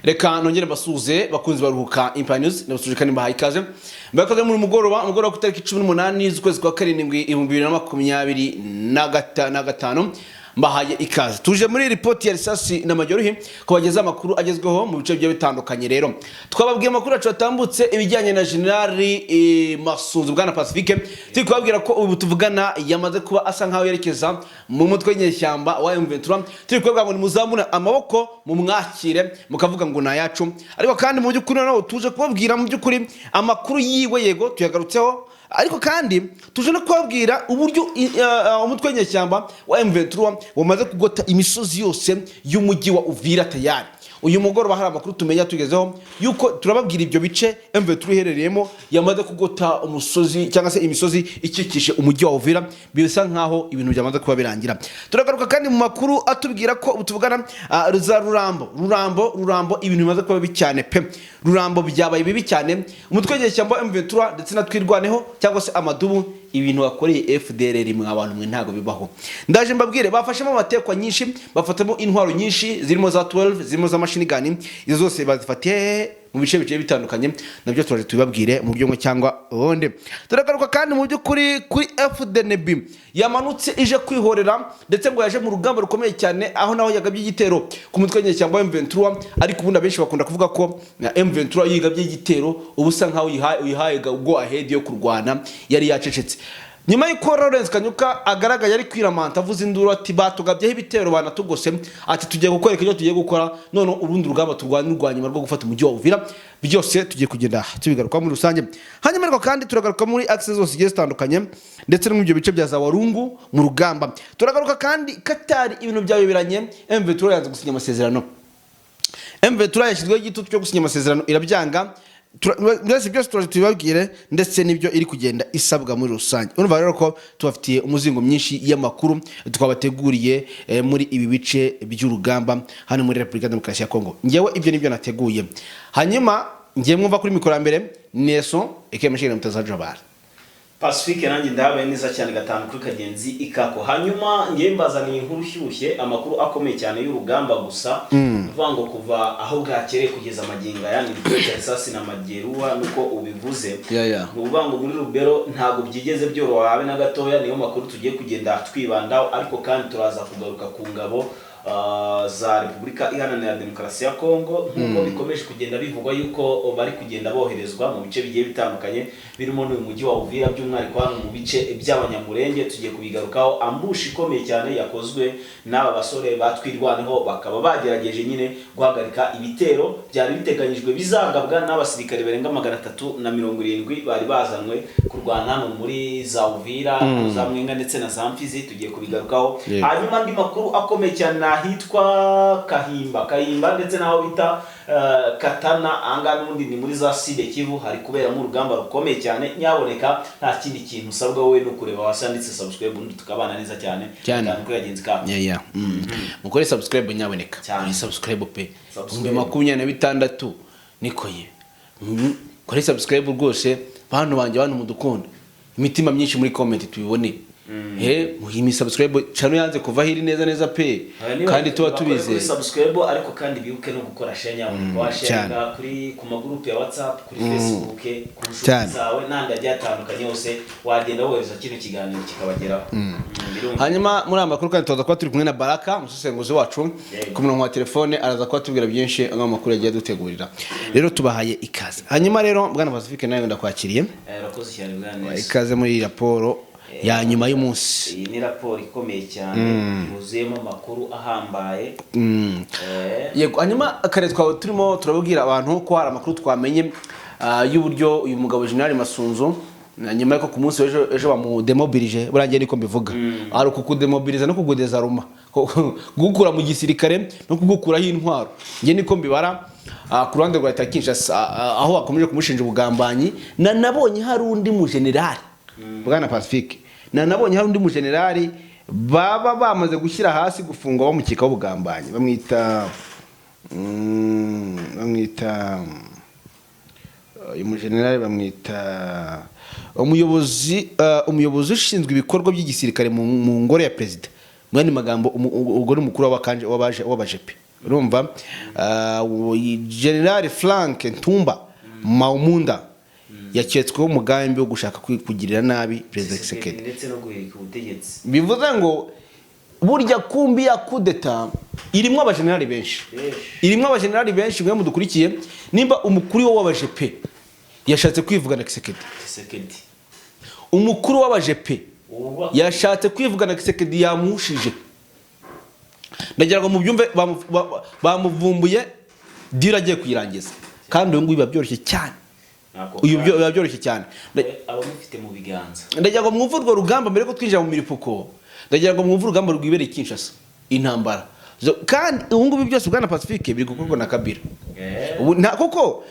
Reka nongere mbasuhuze, bakunzi baruhuka Empire News. Ndabasuhuje kandi mbahaye ikaze. Mbakoze muri mugoroba ku itariki 18 z'ukwezi kwa karindwi 2025. Mbahaye ikaze. Tuje muri ripoti ya risasi na majeruhi kubageza amakuru agezweho mu bice bigiye bitandukanye. Rero twababwiye amakuru yacu yatambutse, ibijyanye na Generali Masunzu. Bwana Pacifique, turi kubabwira ko ubu tuvugana yamaze kuba asa nkaho yerekeza mu mutwe w'inyeshyamba wa M23. Turi kubabwira ngo nimuzamure amaboko mumwakire, mukavuga ngo ni ayacu. Ariko kandi mu by'ukuri noneho tuje kubabwira mu by'ukuri amakuru yiwe, yego tuyagarutseho, ariko kandi tuje no kubabwira uburyo umutwe w'inyeshyamba wa M23 wamaze kugota imisozi yose y'umujyi wa Uvira tayari. Uyu mugoroba hari amakuru tumenya tugezeho yuko turababwira ibyo bice M23 iherereyemo yamaze kugota umusozi cyangwa se imisozi ikikije umujyi wa Uvira, bisa nkaho ibintu byamaze kuba birangira. Turagaruka kandi mu makuru atubwira ko ubu tuvugana za Rurambo, Rurambo, Rurambo, ibintu bimaze kuba bibi cyane pe. Rurambo byabaye bibi cyane. Umutwe w'inyeshyamba wa M23 ndetse na Twirwaneho cyangwa se amadubu, ibintu bakoreye FDLR, mwe abantu mwe, ntago bibaho. Ndaje mbabwire, bafashemo amatekwa nyinshi, bafatamo intwaro nyinshi zirimo za 12, zirimo za machine gun. Izo zose bazifatiye mu bice bigiye bitandukanye, nabyo turaje tubibabwire mu buryo bumwe cyangwa ubundi. Turagaruka kandi mu by'ukuri kuri FDNB yamanutse ije kwihorera, ndetse ngo yaje mu rugamba rukomeye cyane, aho naho yagabye igitero ku mutwe w'inyeshyamba wa M23. Ariko ubundi abenshi bakunda kuvuga ko na M23 yigabye igitero uba usa nkaho uyihaye go ahead yo kurwana yari yacecetse. Nyuma y'uko Lawrence Kanyuka agaragaye ari kwiramanta, avuze induru ati: "Batugabyeho ibitero, banatugose," ati: "Tugiye kukwereka ibyo tugiye gukora none, urundi rugamba turwana urwa nyuma rwo gufata umujyi wa Uvira." Byose tugiye kugenda tubigaruka muri rusange. Hanyuma ariko kandi turagaruka muri axe zose zigiye zitandukanye, ndetse no mu ibyo bice bya za Warungu mu rugamba. Turagaruka kandi Katari, ibintu byayoberanye. M23 yanze gusinya amasezerano. M23 yashyizweho igitutu cyo gusinya amasezerano, irabyanga. Byose byose turaje tubibabwire, ndetse n'ibyo iri kugenda isabwa muri rusange. Urumva rero ko tubafitiye umuzingo myinshi y'amakuru twabateguriye muri ibi bice by'urugamba hano muri Repubulika ya Demokarasi ya Kongo. Ngewe ibyo nibyo nateguye. Hanyuma ngiye mwumva kuri mikoro ya mbere Neso Ekemashira Mutaza Jabbar. Pacifique, nanjye ndahabaye neza cyane, gatanu kuri kagenzi ikako. Hanyuma ngewe mbazaniye inkuru ishyushye, amakuru akomeye cyane y'urugamba gusa. Ni ukuvuga ngo kuva aho bwakereye kugeza amagingo aya ni ibitero cya risasi na mageruwa nuko ubivuze. Ni ukuvuga ngo muri Rubero ntabwo byigeze byoroha habe na gatoya. Niyo makuru tugiye kugenda twibandaho, ariko kandi turaza kugaruka ku ngabo za Repubulika Iharanira Demokarasi ya Kongo, nk'uko bikomeje kugenda bivugwa yuko bari kugenda boherezwa mu bice bigiye bitandukanye birimo n'uyu mujyi wa Uvira, by'umwihariko hano mu bice by'Abanyamurenge. Tugiye kubigarukaho, ambush ikomeye cyane yakozwe n'aba basore batwirwaneho, bakaba bagerageje nyine guhagarika ibitero byari biteganyijwe bizagabwa n'abasirikare barenga 370 bari bazanwe kurwana hano muri za Uvira, za Mwenga ndetse na za Mfizi. Tugiye kubigarukaho. Hanyuma andi makuru akomeye cyane ni ahitwa Kahimba, Kahimba ndetse n'aho bita Katana. Ahangaha n'ubundi ni muri za Sud Kivu, hari kuberamo urugamba rukomeye cyane. Nyaboneka, nta kindi kintu usabwa wowe, ni ukureba hasi handitse subscribe, ubundi tukabana neza cyane. Cyane. Gatanu kuri kagenzi kako. Yeah. Mukore subscribe nyaboneka. Cyane. Mukore subscribe pe. Subscribe. 26,000 niko ye. Kore subscribe rwose, bantu banjye, bantu mudukunda. Imitima myinshi muri comment tubibone. He muhimi subscribe, channel yanze kuva hiri neza neza pe. Kandi tuba Bakore kuri tubizeye. subscribe, ariko kandi bibuke no gukora share nyaboneka, washaringa ku magurupe ya WhatsApp, kuri Facebook, ku nshuti zawe n'andi agiye atandukanye hose wagenda wohereza kino kiganiro kikabageraho. Birumvikana. Hanyuma muri aya makuru kandi tuza kuba turi kumwe na Baraka, umusesenguzi wacu, ku murongo wa telefone. Araza kuba atubwira byinshi amwe mu makuru yagiye adutegurira. Rero tubahaye ikaze. Hanyuma rero bwana Pacifique, nawe ndakwakiriye. Urakoze cyane, bwana Neza. Ikaze muri iyi raporo ya nyuma y'umunsi. Iyi ni raporo ikomeye cyane, yuzuyemo amakuru ahambaye. Yego. Hanyuma kare twaba turimo turababwira abantu ko hari amakuru twamenye y'uburyo uyu mugabo General Masunzu, na nyuma y'uko ku munsi w'ejo ejo bamudemobilije. Burangiye niko mbivuga, hari ukukudemobiliza no kugudezaruma, kugukura mu gisirikare no kugukuraho intwaro, njye niko mbibara. Ku ruhande rwa leta ya Kinshasa, aho bakomeje kumushinja ubugambanyi, na nabonye hari undi mujenerali, bwana Pacifique, na nabonye hari undi mujenerali baba bamaze gushyira hasi, gufungwa, bamukekaho ubugambanyi. Bamwita uyu mujenerali bamwita umuyobozi ushinzwe ibikorwa by'igisirikare mu ngoro ya perezida. Mu yandi magambo, ubwo ni umukuru w'abajepe. Urumva, General Frank Ntumba Mawumunda yaketsweho umugambi wo gushaka kugirira nabi Perezida Tshisekedi ndetse no guhirika ubutegetsi. Bivuze ngo burya kumbi ya kudeta irimo abajenerali benshi. Benshi. Irimo abajenerali benshi. Mwe mudukurikiye, nimba umukuru w'abajepe yashatse kwivugana Tshisekedi, Tshisekedi, umukuru w'abajepe uba yashatse kwivugana Tshisekedi, yamuhushije. Ndagira ngo mubyumve, bamuvumbuye deal agiye kuyirangiza, kandi uyu nguyu biba byoroshye cyane. Nako. Uyu biba byoroshye cyane. Abamufite mu biganza. Ndagira ngo mwumve urwo rugamba mbere ko twinjira mu miripuko. Ndagira ngo mwumve urugamba rwibereye i Kinshasa, intambara. Kandi ubu ngubu byose, bwana Pacifique, biri gukorwa na Kabila. Ubu nta kuko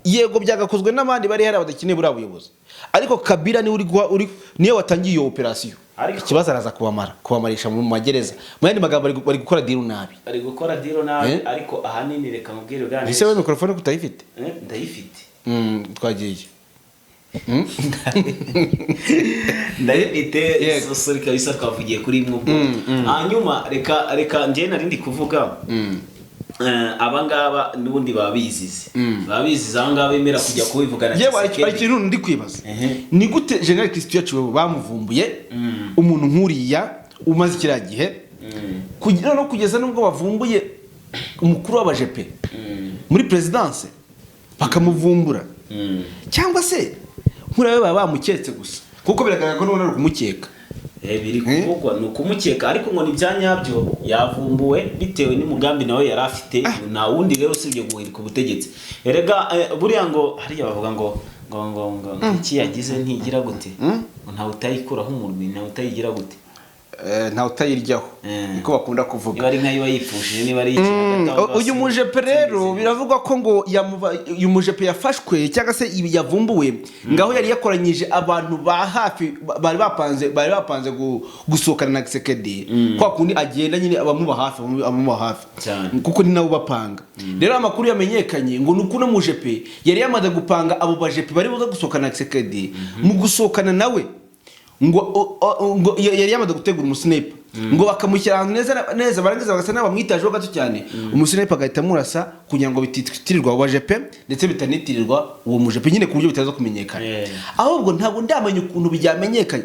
yego byagakozwe n'abandi bari hariya badakeneye buriya buyobozi, ariko Kabila niwe uri niwe watangiye iyo operasiyo. Ikibazo araza kubamara, kubamarisha mu magereza. Mu yandi magambo, bari gukora deal nabi. Bari gukora deal nabi. Eh? Ariko ahanini reka mubwire, bwana Ese we mikorofone kutayifite? Ndayifite. Twagiye. Ndayifite. Yego. Sorry kabisa, twavugiye kuri imwe ubwo. Hanyuma reka njye nari ndi kuvuga, aba ngaba n'ubundi baba bizize, baba bizize aba ngaba bemera kujya kubivugana. Yewe, hari ikintu ndi kwibaza. Ni gute General Christian Chiwewe bamuvumbuye, umuntu nk'uriya umaze kiriya gihe, kugira no kugeza nubwo bavumbuye umukuru w'abajepe muri perezidanse bakamuvumbura, cyangwa se nkuriya we baba bamuketse gusa, kuko biragaragara ko n'ubundi ari ukumukeka? Biri kuvugwa ni ukumukeka, ariko ngo ni bya nyabyo, yavumbuwe bitewe n'umugambi nawe yari afite. Nta wundi rero usibye guhirika ubutegetsi. Erega buriya ngo hariya bavuga ngo iki yagize ntigira gute, ngo ntawe utayikuraho umurwi, ntawe utayigira gute. Ntawe utayiryaho. Niko bakunda kuvuga. Niba ari nkayo iba yipfushije, niba ari iki hagati aho ngaho. Uyu mujepe rero biravugwa ko ngo uyu mujepe yafashwe cyangwa se ibi yavumbuwe ngaho yari yakoranyije abantu ba hafi, bari bapanze gusohokana na Tshisekedi, kwa kundi agenda nyine abamuba hafi, abamuba hafi. Cyane. Kuko ni nabo bapanga. Rero amakuru yamenyekanye ngo ni uko uno mujepe yari yamaze gupanga abo bajepe bari buze gusohokana na Tshisekedi. Mu gusohokana nawe ngo yari yamaze gutegura umusniper, ngo bakamushyira ahantu neza neza, barangiza bagasa n'abamwitajeho gato cyane, umusniper agahita amurasa kugira ngo bititirirwa abo bajepe ndetse bitanitirirwa uwo mujepe nyine, ku buryo bitaza kumenyekana. Ahubwo ntabwo ndamenya ukuntu byamenyekanye,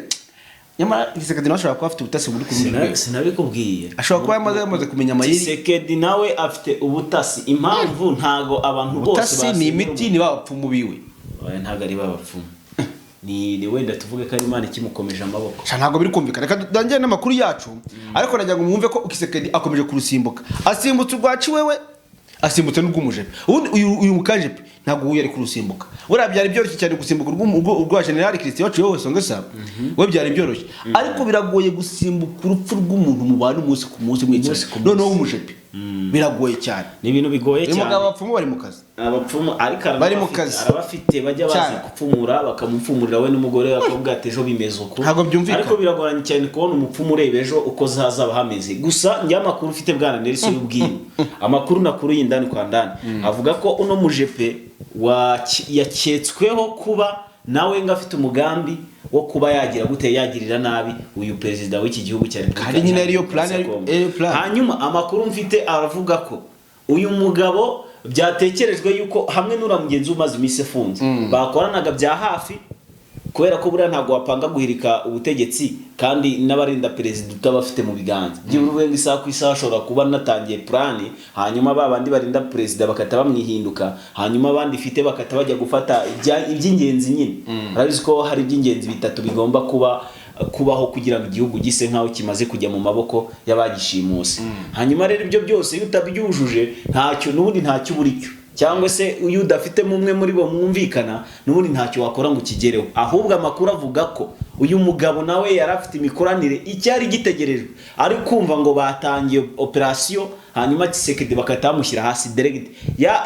nyamara Tshisekedi nawe ashobora kuba afite ubutasi buri ku rundi rwego. Sinabikubwiye? Ashobora kuba yamaze kumenya amayeri. Tshisekedi nawe afite ubutasi. Impamvu ntago abantu bose Ubutasi ni basenyera imiti, ni ba bapfumu biwe. Oya, ntabwo ari babapfumu, ni wenda tuvuge ko ari Imana ikimukomeje amaboko. Sha, ntabwo biri kumvikana. Reka dutangire n'amakuru yacu, ariko nagira ngo mwumve ko Tshisekedi akomeje kurusimbuka, asimbutse urwa Ciwewe, asimbutse n'urw'umujepe. Ubundi uyu mukajepe ntabwo uyu ari kurusimbuka. Buriya byari byoroshye cyane gusimbuka urwa General Christian Ciwewe Songesa we, byari byoroshye, ariko biragoye gusimbuka urupfu rw'umuntu mubana umunsi ku munsi mwicaranye. Umunsi ku munsi. Noneho w'umujepe biragoye cyane. Ni ibintu bigoye Uyu mugabo, cyane. abapfumu bari mu kazi. Abapfumu ariko Bari mu kazi. arabafite bajya baza Cyane. gupfumura, bakamupfumurira we n'umugore we, bakavuga ati ejo bimeze uku. Ntabwo byumvikana. Ariko biragoranye cyane kubona umupfumu ureba ejo uko hazaba hameze. Gusa njye amakuru ufite, bwana Nelson, y'ubwiru, amakuru nakuru y'indani kwa ndani avuga ko uno mujepe yaketsweho kuba nawe ngo afite umugambi wo kuba yagira gute, yagirira nabi uyu perezida w'iki gihugu cya Repubulika Kandi nyine ariyo Iharanira plan, Demokarasi ya Kongo. ariyo plan. Hanyuma amakuru mfite aravuga ko uyu mugabo byatekerejwe yuko hamwe n'uriya mugenzi we umaze iminsi afunze bakoranaga bya hafi, kubera ko buriya ntabwo wapanga guhirika ubutegetsi kandi n'abarinda perezida utabafite mu biganza. Byibura uvuge ngo isaha ku isaha ashobora kuba natangiye plan, hanyuma ba bandi barinda perezida bakata bamwihinduka, hanyuma abandi ifite bakata bajya gufata iby'ingenzi nyine. Urabizi ko hari iby'ingenzi bitatu bigomba kubaho kugira ngo igihugu gise nk'aho kimaze kujya mu maboko y'abagishimuse. Hanyuma rero ibyo byose iyo utabyujuje, ntacyo n'ubundi, ntacyo uba uri cyo, cyangwa se iyo udafitemo umwe muri bo mwumvikana, n'ubundi ntacyo wakora ngo ukigereho. Ahubwo amakuru avuga ko uyu mugabo nawe yari afite imikoranire, icyari gitegerejwe ari kumva ngo batangiye operasiyo, hanyuma Tshisekedi bagahita bamushyira hasi direct,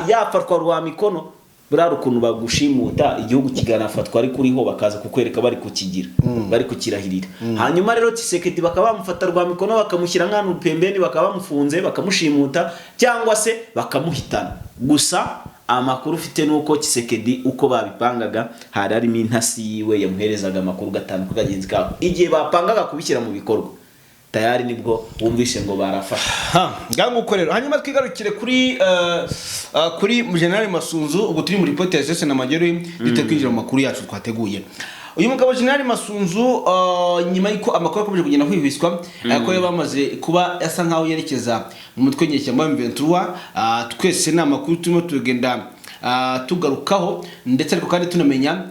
yafatwa rwa mikono. Buriya hari ukuntu bagushimuta igihugu kiganafatwa ariko uriho, bakaza kukwereka bari kukigira, bari kukirahirira. Hanyuma rero Tshisekedi bakaba bamufata rwa mikono, bakamushyira nk'ahantu pembeni, bakaba bamufunze, bakamushimuta cyangwa se bakamuhitana. Gusa amakuru ufite ni uko Tshisekedi uko babipangaga hari harimo intasi yiwe yamuherezaga amakuru gatanu ku kagenzi kabo igihe bapangaga kubishyira mu bikorwa. Tayari nibwo wumvishe ngo barafashe. Ha, ngaho nguko rero. Hanyuma twigarukire kuri General Masunzu. Ubwo turi muri ripoti ya sese na Mageru, duhite kwinjira mu makuru yacu twateguye. Uyu mugabo General Masunzu, nyuma y'uko amakuru akomeje kugenda hwihwiswa ko yaba bamaze kuba asa nkaho yerekeza mu mutwe nyeshyamba wa M23, twese ni amakuru turimo tugenda tugarukaho, ndetse ariko kandi tunamenya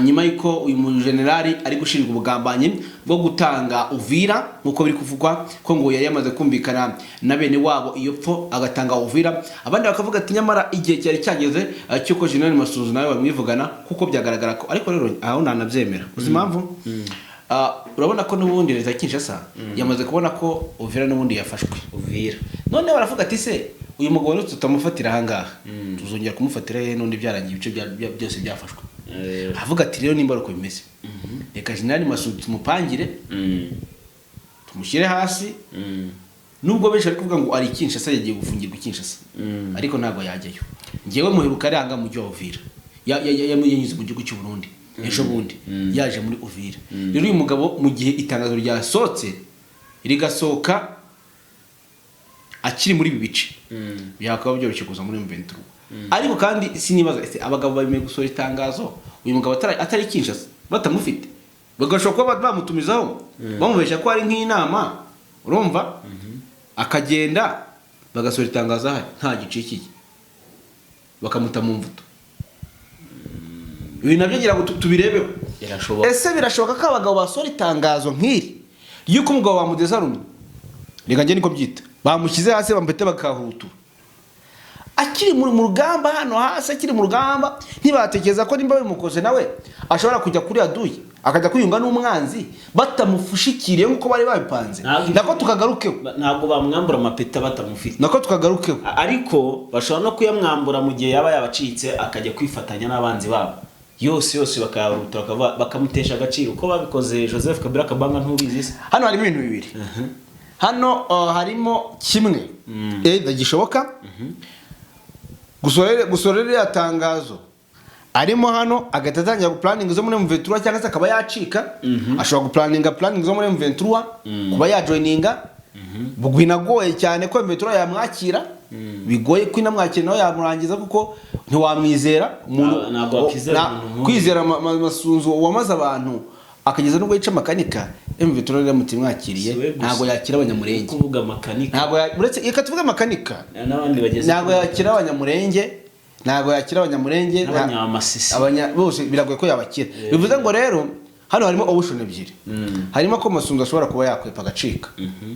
nyuma y'uko uyu mujenerali ari gushinjwa ubugambanyi bwo gutanga Uvira, nk'uko biri kuvugwa ko ngo yari yamaze kumvikana na bene wabo iyo pfo agatanga Uvira, abandi bakavuga ati nyamara igihe cyari cyageze cy'uko General Masunzu nawe bamwivugana, kuko byagaragara ko. Ariko rero aho nanabyemera, uzi impamvu? Urabona ko n'ubundi leta ya Kinshasa yamaze kubona ko Uvira n'ubundi yafashwe. Uvira. None baravuga ati: "Se uyu mugabo rero tutamufatira ahangaha, tuzongera kumufatira he n'undi byarangiye, ibice byose byafashwe?" Avuga ati: "Rero nimba ari uko bimeze, reka General Masunzu tumupangire, tumushyire hasi." Nubwo benshi bari kuvuga ngo ari i Kinshasa, yagiye gufungirwa i Kinshasa, ariko ntabwo yajyayo. Ngewe muheruka ari ahangaha mu mujyi wa Uvira. Yanyuze mu gihugu cy'u Burundi ejo bundi yaje muri Uvira. Rero uyu mugabo, mu gihe itangazo ryasohotse, rigasohoka akiri muri ibi bice, byakaba byoroshye kuza muri M23. Ariko kandi sinibaza, ese abagabo bemeye gusohora itangazo uyu mugabo atari Kinshasa, batamufite, bagashobora kuba bamutumizaho, bamubeshya ko ari nk'inama, urumva, akagenda, bagasohora itangazo ahari nta gicikiye, bakamuta mu mvuto? Ibi nabyo ngira ngo tubirebeho. Birashoboka. Ese birashoboka ko abagabo basohora itangazo nk'iri ry'uko umugabo bamudezarumye, reka njye niko byita, bamushyize hasi, bamupete, bakahutura akiri mu rugamba hano hasi, akiri mu rugamba, ntibatekereza ko nimba bimukoze nawe ashobora kujya kuri aduyi, akajya kwiyunga n'umwanzi batamufushikiriye nk'uko bari babipanze? Nako tukagarukeho. Ntabwo bamwambura amapeta batamufite. Nako tukagarukeho. Ariko bashobora no kuyamwambura mu gihe yaba yabacitse, akajya kwifatanya n'abanzi babo, yose yose bakayaruta, bakamutesha agaciro, uko babikoze Joseph Kabila Kabanga, ntubizi se? Hano harimo ibintu bibiri. Hano harimo kimwe gishoboka: gusohora ririya tangazo arimo hano, agahita atangira guplanninga zo muri M23, cyangwa se akaba yacika. Ashobora guplanninga planning zo muri M23, kuba yajoininga. Binagoye cyane ko M23 yamwakira, bigoye ko inamwakira nawe yamurangiza, kuko ntiwamwizera umuntu. Ntabwo wakwizera umuntu nk'uyu. Kwizera Masunzu wamaze abantu akageza nubwo yica makanika, M23 iramutse imwakiriye, Si we gusa. ntabwo yakira Abanyamurenge. Kuvuga makanika. Ntabwo uretse reka tuvuge makanika. N'abandi bageze. Ntabwo yakira Abanyamurenge, ntabwo yakira Abanyamurenge N'Abanyamasisi. Bose biragoye ko yabakira. Bivuze ngo rero hano harimo option ebyiri. Harimo ko Masunzu ashobora kuba yakwepa agacika,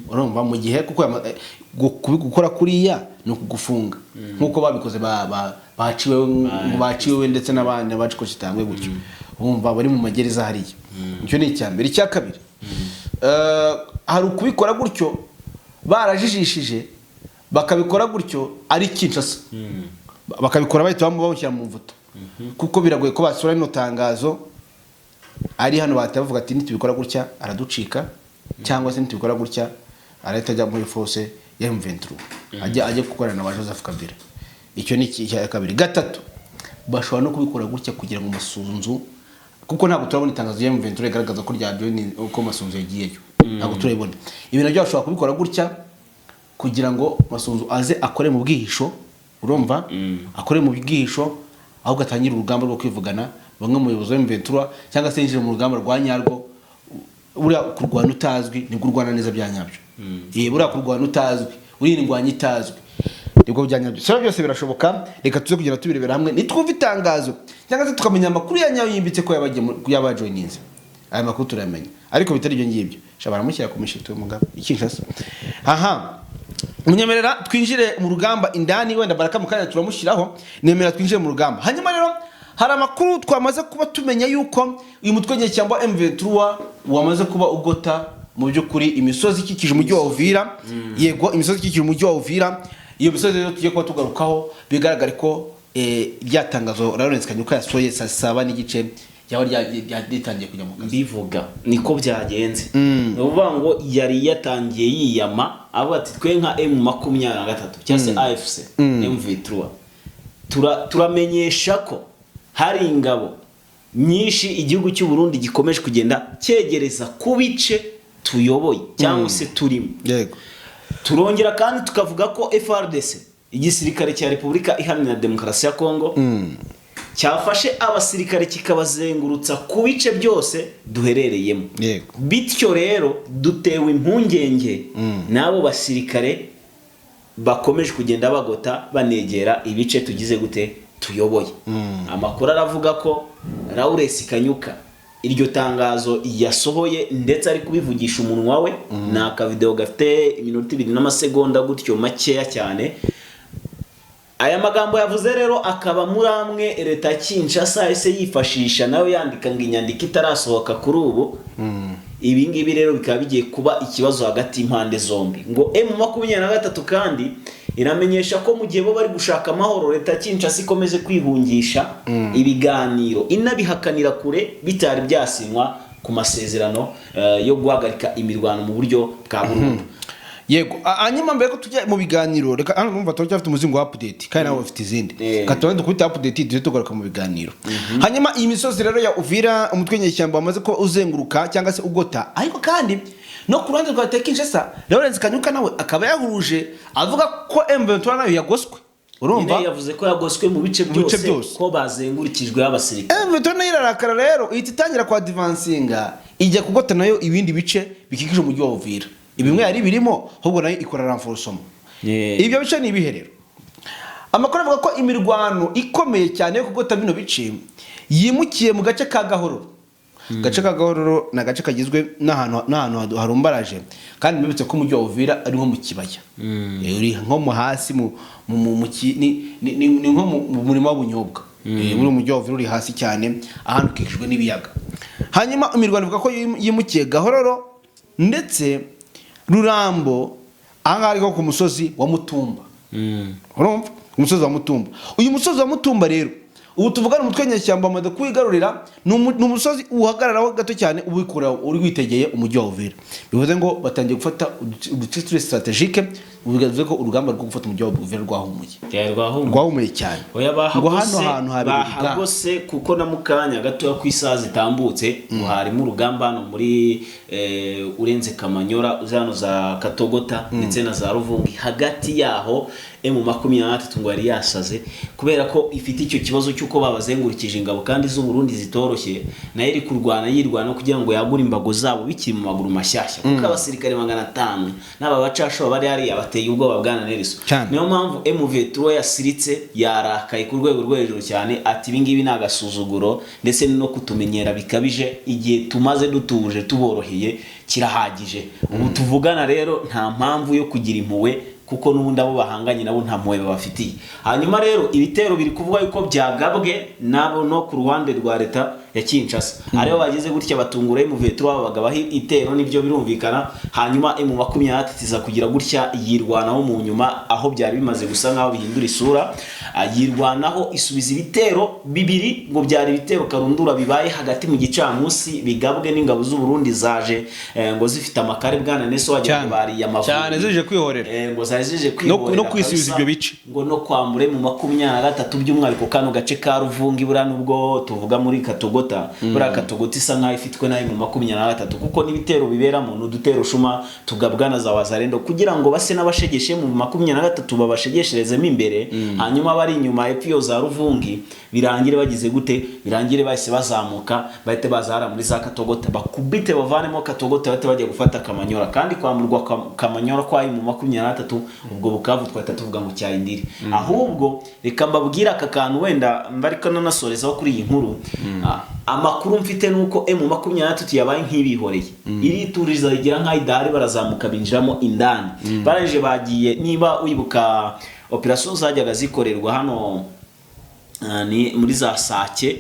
urumva, mu gihe kuko gukora kuriya ni ukugufunga nk'uko babikoze baciwe, baciwe, ndetse n'abandi baciko kitangwe gutyo, urumva, bari mu magereza hariya. Icyo ni icya mbere. Icya kabiri, hari ukubikora gutyo barajijishije, bakabikora gutyo ari Kinshasa, bakabikora bahita bamushyira mu mvuto, kuko biragoye ko basura rino tangazo ari hano. Bahita bavuga ati: "Nitubikora gutya araducika, cyangwa se nitubikora gutya arahita ajya muri force ya M23, ajya gukorana na ba Joseph Kabila." Icyo ni icya kabiri. Gatatu, bashobora no kubikora gutya kugira ngo Masunzu, kuko ntabwo turabona itangazo rya M23 rigaragaza ko rya join, uko Masunzu yagiyeyo, ntabwo turabibona. Ibi nabyo bashobora kubikora gutya kugira ngo Masunzu aze akore mu bwihisho, urumva, akore mu bwihisho, ahubwo atangire urugamba rwo kwivugana bamwe mu bayobozi ba M23, cyangwa se yinjire mu rugamba rwa nyarwo. Buriya kurwana utazwi nibwo urwana neza bya nyabyo. Buriya kurwana utazwi, uri indwanyi itazwi, nibwo bya nyabyo. So byose birashoboka. Reka tuze kugenda tubirebera hamwe nitwumva itangazo, cyangwa se tukamenya amakuru ya nyayo yimbitse ko yabagiye yaba yajoininze. Aya makuru turayamenya, ariko bitari ibyo ngibyo sha baramushyira ku mishito y'umugabo i Kinshasa. Aha munyemerera twinjire mu rugamba indani. Wenda Baraka mu kanya turamushyiraho. Nemera twinjire mu rugamba. Hanyuma rero hari amakuru twamaze kuba tumenya yuko uyu mutwe nyeshyamba M23 wamaze kuba ugota mu by'ukuri imisozi ikikije umujyi wa Uvira. Yego, imisozi ikikije umujyi wa Uvira. Iyo misozi rero tugiye kuba tugarukaho, bigaragare ko rya tangazo Lawrence Kanyuka yasohoye saa 7:30 ryaba ritangiye kujya mu kazi. Mbivuga niko byagenze. Ni ukuvuga ngo yari yatangiye yiyama, avuga ati: "Twe nka M23 cyangwa se AFC M23 turamenyesha ko hari ingabo nyinshi igihugu cy'u Burundi gikomeje kugenda cyegereza ku bice tuyoboye cyangwa se turimo. Yego. Turongera kandi tukavuga ko FARDC, igisirikare cya Repubulika Iharanira Demokarasi ya Kongo, cyafashe abasirikare kikabazengurutsa ku bice byose duherereyemo. Yego. Bityo rero dutewe impungenge n'abo basirikare bakomeje kugenda bagota banegera ibice tugize gute tuyoboye. Amakuru aravuga ko Lawrence Kanyuka iryo tangazo yasohoye, ndetse ari kubivugisha umunwa we, ni akavideo gafite iminota 2 n'amasegonda gutyo makeya cyane. Aya magambo yavuze rero akaba muri amwe leta ya Kinshasa yahise yifashisha nawe yandika ngo inyandiko itarasohoka kuri ubu. Ibi ngibi rero bikaba bigiye kuba ikibazo hagati y'impande zombi. Ngo M23 kandi iramenyesha ko mu gihe bo bari gushaka amahoro, leta ya Kinshasa ikomeze kwihungisha ibiganiro, inabihakanira kure bitari byasinywa ku masezerano yo guhagarika imirwano mu buryo bwa burundu. Yego, hanyuma mbere ko tujya mu biganiro, reka hano numva turacyafite umuzingo wa update kandi nawe ufite izindi. Reka tubanze dukubite update, tujye tugaruka mu biganiro. Hanyuma iyi misozi rero ya Uvira, umutwe w'inyeshyamba wamaze kuba uzenguruka cyangwa se ugota, ariko kandi no ku ruhande rwa Kinshasa, Lawrence Kanyuka nawe akaba yahuruje avuga ko M23 nayo yagoswe, urumva. Nyine yavuze ko yagoswe mu bice Mu bice byose, byose. ko bazengurukijwe abasirikare. M23 nayo irarakara rero, ihita itangira kwa advancinga ijya kugota nayo ibindi bice bikikije umujyi wa Uvira. Ibimwe yari birimo, ahubwo nayo ikora renforcement. Ibyo bice ni ibihe rero? Amakuru avuga ko imirwano ikomeye cyane yo kugota bino bice yimukiye mu gace ka Gahororo. Agace ka Gahororo ni agace kagizwe n'ahantu harumbaraje, kandi mbibutse ko umujyi wa Uvira ari nko mu kibaya. Uri nko mu hasi mu mu mu mu ki- ni ni ni ni nko mu murima w'ubunyobwa. Buri mujyi wa Uvira uri hasi cyane, ahantu ukikijwe n'ibiyaga. Hanyuma imirwano ivuga ko yimukiye Gahororo ndetse Rurambo, ahangaha ariko ku musozi wa Mutumba. Urumva, umusozi wa Mutumba, uyu musozi wa Mutumba rero ubu tuvugana umutwe w'inyeshyamba wamaze kuwigarurira. Ni umusozi uhagararaho gato cyane ubikura uri witegeye umujyi wa Uvira, bivuze ngo batangiye gufata uduce turi stratégique, bivuze ko urugamba rwo gufata umujyi wa Uvira rwahumuye. Rwahumuye cyane. Oya, Ngo hano bahagose. hantu habera urugamba. Bahagose, kuko na mukanya gatoya ku isaha zitambutse ngo harimo urugamba hano muri urenze Kamanyora, uza hano za Katogota ndetse na za Ruvungi. Hagati yaho M23 ngo yari yasaze kubera ko ifite icyo kibazo cy'uko babazengurukije ingabo kandi z'u Burundi zitoroshye, nayo iri kurwana yirwana kugira ngo yagure imbago zabo bikiri mu maguru mashyashya, kuko abasirikare 500 n'aba bacasho bari hariya bateye ubwoba, bwana Nelson. Cyane. Niyo mpamvu M23 yasiritse, yarakaye ku rwego rwo hejuru cyane, ati ibi ngibi ni agasuzuguro ndetse no kutumenyera bikabije. Igihe tumaze dutuje tuboroheye kirahagije. Ubu tuvugana rero nta mpamvu yo kugira impuhwe, kuko n'ubundi abo bahanganye nabo nta mpuhwe babafitiye. Hanyuma rero ibitero biri kuvuga yuko byagabwe nabo no ku ruhande rwa leta ya Kinshasa, aribo bageze gutya batungura M23, bagabaho itero, nibyo birumvikana. Hanyuma M23 iza kugira gutya yirwanaho mu nyuma, aho byari bimaze gusa nkaho bihindura isura. Yirwanaho isubiza ibitero bibiri, ngo byari ibitero karundura bibaye hagati mu gicamunsi, bigabwe n'ingabo z'u Burundi zaje ngo zifite amakare, bwana Neso, wagira ngo Cyane. bariye amavubi. Cyane, zije kwihorera. Ngo zari zije kwihorera No kwisubiza kabisa. ibyo bice. Ngo no kwambure mu 23, by'umwihariko kano gace ka Ruvungi, buriya nubwo tuvuga muri Katogota, buriya Katogota isa nkaho ifitwe nayo mu 23, kuko n'ibitero biberamo ni udutero shuma tugabwa na za Wazalendo kugira ngo base n'abashegeshe mu 23, babashegesherezemo imbere, hanyuma bari inyuma hepfo iyo za Ruvungi birangire bagize gute, birangire bahise bazamuka bahite baza hariya muri za Katogota, bakubite bavanemo Katogota, bahite bajya gufata Kamanyora. Kandi kwamburwa Kamanyora kwayo mu 23, ubwo Bukavu twahita tuvuga ngo cyayindire. Ahubwo reka mbabwire aka kantu wenda mbariko nanasorezaho kuri iyi nkuru. Amakuru mfite nuko M23 yabaye nk'ibihoreye, irituriza igira nk'aho idahari, barazamuka binjiramo indani, barangije bagiye. Niba wibuka operation zajyaga zikorerwa hano, ni muri za Sake,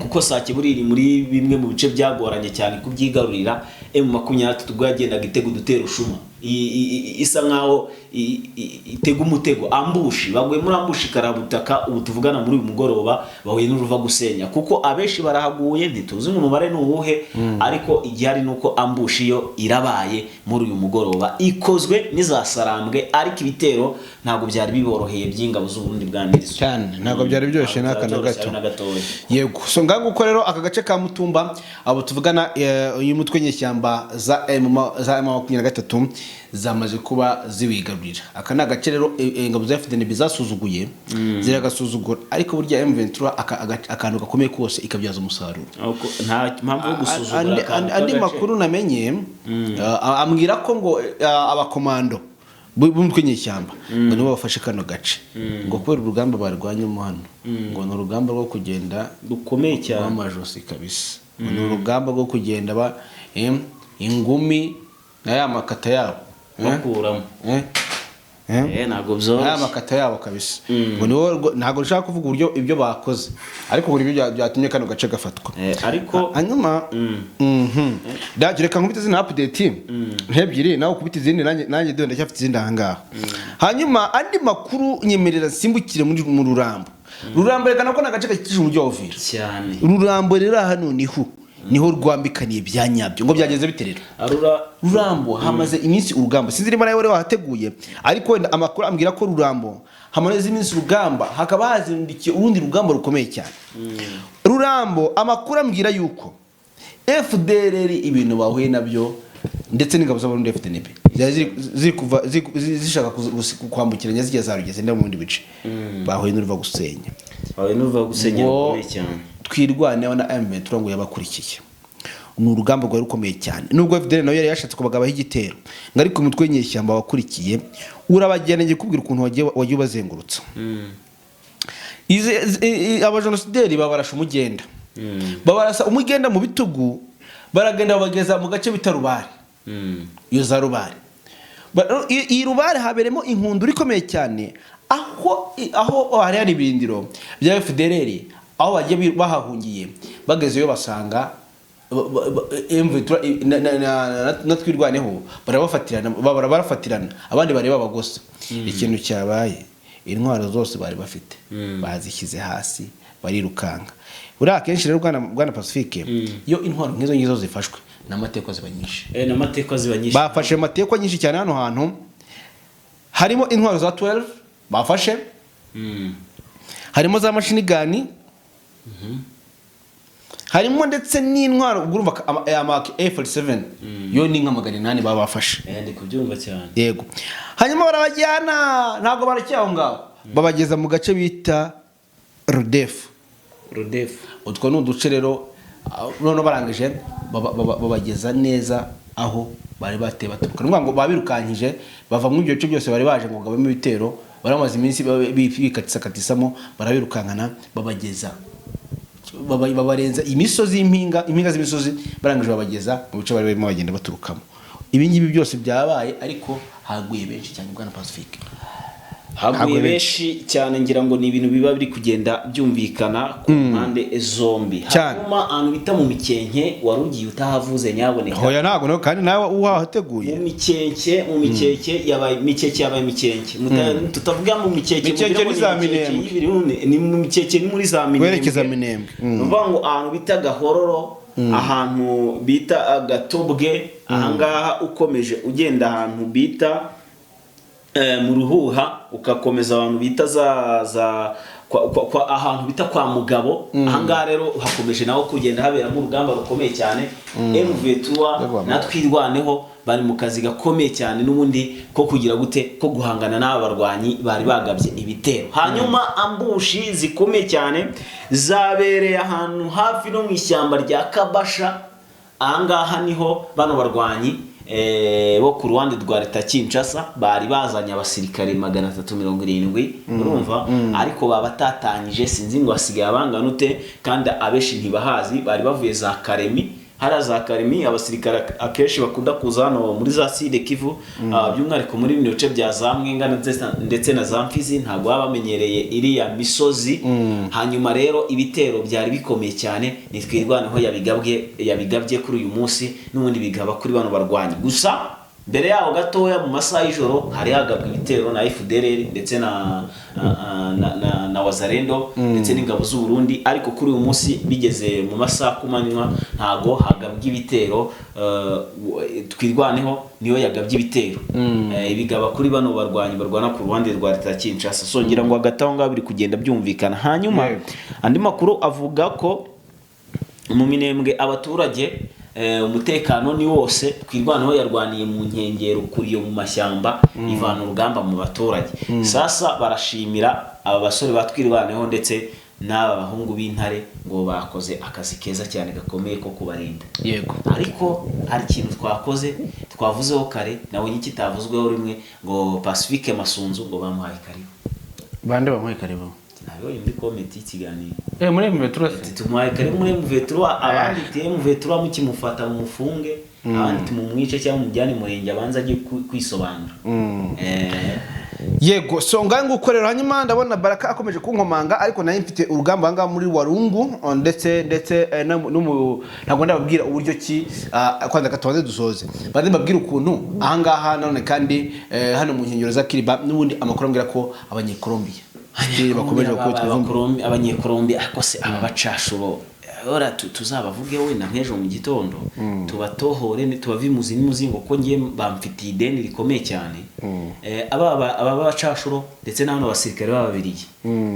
kuko Sake buri iri muri bimwe mu bice byagoranye cyane kubyigarurira. M23 ubwo yagendaga itega udutero shuma, isa nkaho itega umutego, ambush, baguye muri ambush karabutaka. Ubu tuvugana muri uyu mugoroba bahuye n'uruva gusenya, kuko abenshi barahaguye, ntituzi ngo umubare ni uwuhe, ariko igihari ni uko ambush yo irabaye muri uyu mugoroba, ikozwe n'izasarambwe, ariko ibitero ntabwo byari biboroheye by'ingabo z'Uburundi bwa Niliso. Cyane, ntabwo byari byoroshye n'aka na gato. Na gatoya. Yego, so ngaho nguko rero aka gace ka Mutumba, abo tuvugana, uyu mutwe nyeshyamba za M23 zamaze kuba ziwigarurira. Aka ni agace rero ingabo za FDNB zasuzuguye, ziragasuzugura, ariko burya M23 akantu gakomeye kose ikabyaza umusaruro. Ahubwo nta mpamvu yo gusuzugura akantu Andi k'agace. makuru namenye, ambwira ko ngo abakomando b'umutwe nyeshyamba ngo nibo bafashe kano gace, ngo kubera urugamba barwanyemo hano, ngo ni urugamba rwo kugenda rukomeye cyane rw'amajosi kabisa, ngo ni urugamba rwo kugenda ba ingumi na ya makata yabo. Bakuramo. Ntabwo Na ya byoroshye. makata yabo kabisa, ngo niwo ntabwo nshaka kuvuga uburyo ibyo bakoze, ariko buri ibyo byatumye kano gace gafatwa. Ariko Hanyuma reka nkubite izindi update nk'ebyiri, nawe ukubite izindi, nanjye dore ndacyafite izindi aha ngaha. Hanyuma andi makuru, nyemerera nsimbukire muri mu Rurambo. Rurambo reka nako ni agace gakikije umujyi wa Uvira. Cyane. Rurambo rero aha noneho niho rwambikaniye bya nyabyo. Ngo byagenze bite rero? Arura. Rurambo hamaze iminsi urugamba, sinzi niba nawe wari wahateguye, ariko wenda amakuru ambwira ko Rurambo hamaze iminsi urugamba, hakaba hazindukiye urundi rugamba rukomeye cyane. Rurambo amakuru ambwira yuko FDLR ibintu bahuye nabyo ndetse n'ingabo z'Abarundi FDNB zari ziri kuva zishaka kwambukiranya zijya za Rugezi no mu bindi bice, bahuye n'uruva gusenya. Wawe n'uva gusenya Ngo rukomeye cyane. Twirwaneho na M23 ngo yabakurikiye, ni urugamba rwari rukomeye cyane, nubwo FDL nayo yari yashatse kubagabaho igitero, ngo ariko umutwe w'inyeshyamba wakurikiye urabagenda. Ngiye kubwira ukuntu wagiye ubazengurutsa. Abajenosideri babarasha umugenda, babarasa umugenda mu bitugu, baragenda babageza mu gace bita Rubare. Iyo za Rubare, iyi Rubare haberemo inkundura ikomeye cyane, aho hari ibirindiro bya FDLR, aho bagiye bahahungiye, bagezeyo basanga M23 na Twirwaneho barabafatirana, barafatirana, abandi bareba bagosa. Ikintu cyabaye, intwaro zose bari bafite bazishyize hasi, barirukanga. Buriya akenshi rero, bwana Pacifique, iyo intwaro nk'izo ngizo zifashwe n'amateka ziba nyinshi. N'amateka ziba nyinshi. Bafashe amatekwa nyinshi cyane hano hantu, harimo intwaro za 12 bafashe, harimo za machine gun, harimo ndetse n'intwaro, ubwo urumva ama AK-47 yo ni nka 800 baba bafashe. Ndi kubyumva cyane. Yego, hanyuma barabajyana, ntabwo barekeye aho ngaho, babageza mu gace bita Rudefu. Rudefu. Utwo ni uduce rero, noneho barangije babageza neza aho bari bateye baturuka. Ni ukuvuga ngo babirukankije bava muri ibyo bice byose bari baje ngo bagabemo ibitero, baramaze iminsi bikatisakatisamo, barabirukankana babageza babarenza imisozi y'impinga, impinga z'imisozi, barangije babageza mu bice bari barimo bagenda baturukamo. Ibi ngibi byose byabaye, ariko haguye benshi cyane, bwana Pacifique. Haguye Haguye. benshi cyane. Ngira ngo ni ibintu biba biri kugenda byumvikana ku mpande zombi. Cyane. Hanyuma ahantu bita mu Mikenke wari ugiye utahavuze, nyaboneka. Hoya, ntabwo kandi nawe uhateguye. Mu Mikenke yabaye Mikeke, yabaye Mikenke. Tutavuga mu Mikeke Mikenke mugira ngo ni za Mikeke Minembwe. y'Ibirunde, ni mu Mikeke, ni muri za Minembwe. Werekeza Minembwe. Ni ukuvuga ngo ahantu bita Gahororo, ahantu bita Gatobwe, ahangaha ukomeje ugenda ahantu bita mu Ruhuha, ugakomeza ahantu bita za kwa ahantu bita kwa Mugabo. Ahangaha rero hakomeje naho kugenda haberamo urugamba rukomeye cyane. M23 Ndagwa. na Twirwaneho bari mu kazi gakomeye cyane n'ubundi ko kugira gute, ko guhangana n'aba barwanyi bari bagabye ibitero. Hanyuma ambushi zikomeye cyane zabereye ahantu hafi no mu ishyamba rya Kabasha. Ahangaha niho bano barwanyi bo ku ruhande rwa leta Kinshasa bari bazanye abasirikare 370, urumva, ariko babatatanyije, sinzi ngo hasigaye abangana ute, kandi abenshi ntibahazi. Bari bavuye za Karemi, hariya za Karemi. Abasirikare akenshi bakunda kuza hano muri za Sud Kivu, by'umwihariko muri bino bice bya za Mwenga ndetse na za Mfizi, ntabwo baba bamenyereye iriya misozi. Hanyuma rero ibitero byari bikomeye cyane, nitwirwaneho yabigabye kuri uyu munsi n'ubundi bigaba kuri bano barwanyi gusa. Mbere yaho gatoya mu masaha y'ijoro hari hagabwa ibitero na FDLR ndetse na Wazalendo ndetse n'ingabo z'u Burundi, ariko kuri uyu munsi bigeze mu masaha kumanywa ntago hagabwa ibitero. Twirwaneho niyo yagabye ibitero, ibigaba kuri bano barwanyi barwana ku ruhande rwa leta ya Kinshasa. So ngira ngo hagati aho ngaho biri kugenda byumvikana. Hanyuma andi makuru avuga ko mu Minembwe abaturage umutekano ni wose. Twirwaneho yarwaniye mu nkengero kuriyo mu mashyamba, ivana urugamba mu baturage. Sasa barashimira aba basore batwirwaneho ndetse n'aba bahungu b'intare ngo bakoze akazi keza cyane gakomeye ko kubarinda. Ariko hari ikintu twakoze twavuzeho kare nabonye kitavuzweho rimwe, ngo Pacifique Masunzu ngo bamuhaye karibu. Bande bamuhaye karibu? Nabibonye muri comment y'ikiganiro. Muri M23 se? Ati tumuhaye karibu muri M23, abandi M23 mukimufata mumufunge, abandi tumumwice cyangwa mumujyane murenge abanza ajye kwisobanura. Yego, so ngahe nguko rero. Hanyuma ndabona Baraka akomeje kunkomanga, ariko nayo mfite urugamba ahangaha muri Warungu, ndetse ntabwo ndababwira uburyo ki, kwanza katubanze dusoze banze mbabwire ukuntu ahangaha nanone kandi, hano mu nkengero za Kiriba n'ubundi amakuru ambwira ko Abanyekolombiya bakomeje gukubitwa ivumbi. Abanyekolombiya, ariko se aba bacashuro ora tuzabavuge wenda nk'ejo mu gitondo, tubatohore tubave imuzi n'umuzingo, kuko ngiye bamfitiye ideni rikomeye cyane. Aba bacashuro ndetse n'abano basirikare b'Ababirigi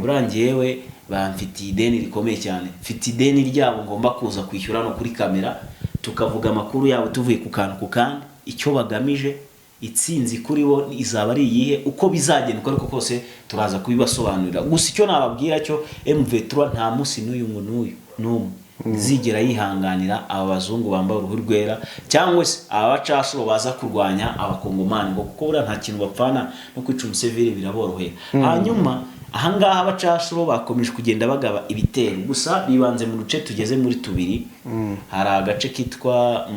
urangiye we bamfitiye ideni rikomeye cyane. Mfite ideni ryabo ngomba kuza kwishyura no kuri kamera, tukavuga amakuru yabo tuvuye ku kantu ku kandi, icyo bagamije, itsinzi kuri bo izaba ari iyihe, uko bizagenda uko ariko kose turaza kubibasobanurira. Gusa icyo nababwira cyo, M23 nta munsi n'uyu ngo n'uyu n'umwe izigera yihanganira aba bazungu bambaye uruhu rwera cyangwa se aba bacashuro baza kurwanya Abakongomani, ngo kuko buriya nta kintu bapfana no kwica umusivili, biraborohera. Hanyuma ahangaha abacashuro bakomeje kugenda bagaba ibitero, gusa bibanze mu duce tugeze muri tubiri. Hari agace kitwa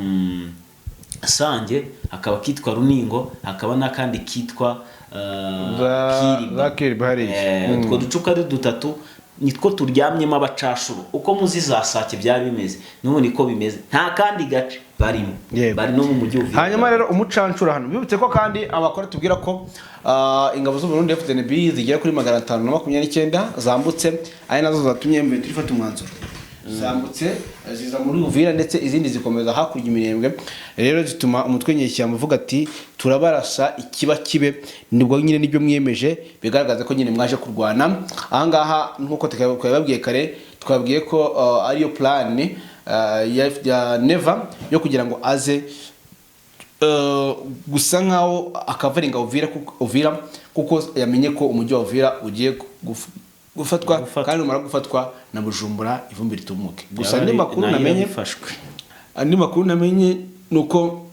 Sange, hakaba kitwa Runingo, hakaba n'akandi kitwa Kiriba. Za Kiriba hariya. Utwo duce uko ari dutatu nitwo turyamyemo abacashuro. Uko muzi za Sake byari bimeze, n'ubu niko bimeze, nta kandi gace barimo. Bari no mu mujyi Uvira. Hanyuma rero umucancuro hano bibutse ko kandi amakuru tubwira ko ingabo z'u Burundi FDNB zigera kuri 529 zambutse, ari nazo zatumye M23 ifata umwanzuro. Zambutse ziza muri Uvira, ndetse izindi zikomeza hakurya imirembwe. Rero zituma umutwe nyeshyamba uvuga ati turabarasa ikiba kibe. Nibwo nyine nibyo mwiyemeje, bigaragaza ko nyine mwaje kurwana ahangaha. Nkuko twababwiye kare, twabwiye ko ariyo plan ya Neva yo kugira ngo aze gusa nkaho akavaringa Uvira, Uvira, kuko yamenye ko umujyi wa Uvira ugiye gufatwa. Gufatwa. Kandi numara gufatwa na Bujumbura ivumbi ritumuke. Gusa Yaba andi makuru nayo namenye yarafashwe. Andi makuru namenye ni uko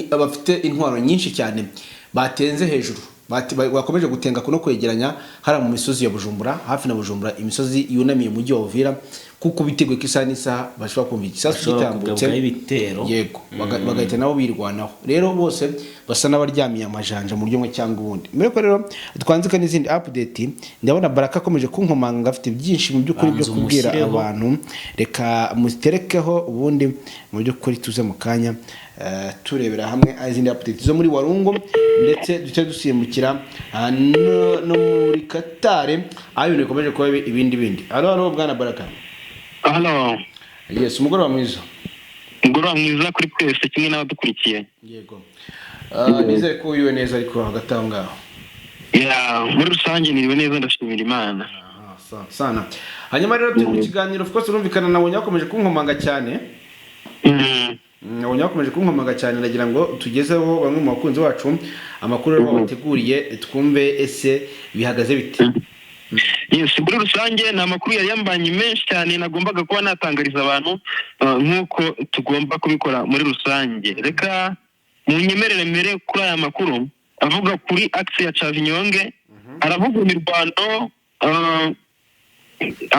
bafite intwaro nyinshi cyane batenze hejuru, bakomeje gutenga no kwegeranya hariya mu misozi ya Bujumbura, hafi na Bujumbura, imisozi yunamiye umujyi wa Uvira, kuko biteguye ko isaha n'isaha bashobora kumva igisasu Bashobora gitambutse. kugabwaho ibitero. Yego, bagahita nabo birwanaho. Rero bose basa n'abaryamiye amajanja mu buryo bumwe cyangwa ubundi. Mbere ko rero twanzika n'izindi update, ndabona Baraka akomeje kunkomanga, afite byinshi mu by'ukuri byo Banza kubwira umushyireho. abantu. Reka muterekeho, ubundi mu by'ukuri tuze mu kanya turebera hamwe izindi update zo muri Warungu, ndetse duce dusimbukira no muri Katare, aho ibintu bikomeje kuba ibindi bindi. Halo, halo, bwana Baraka. Halo. Yes, umugoroba mwiza. Umugoroba mwiza kuri twese kimwe n'abadukurikiye. Yego. Nizere ko wiriwe neza, ariko hagati aho ngaho. Ya, muri rusange niriwe neza, ndashimira Imana. Aha, sana. Hanyuma rero turi mu kiganiro, of course urumvikana nabonye bakomeje kunkomanga cyane. Nabonye bakomeje kunkomanga cyane, ndagira ngo tugezeho bamwe mu bakunzi bacu amakuru rero babateguriye, twumve ese bihagaze bite. Yes, muri rusange ni amakuru yari yambanye menshi cyane nagombaga kuba natangariza abantu, nk'uko tugomba kubikora muri rusange. Reka munyemerere mbere kuri aya makuru avuga kuri axe ya Cavinyonge. Aravuga imirwano,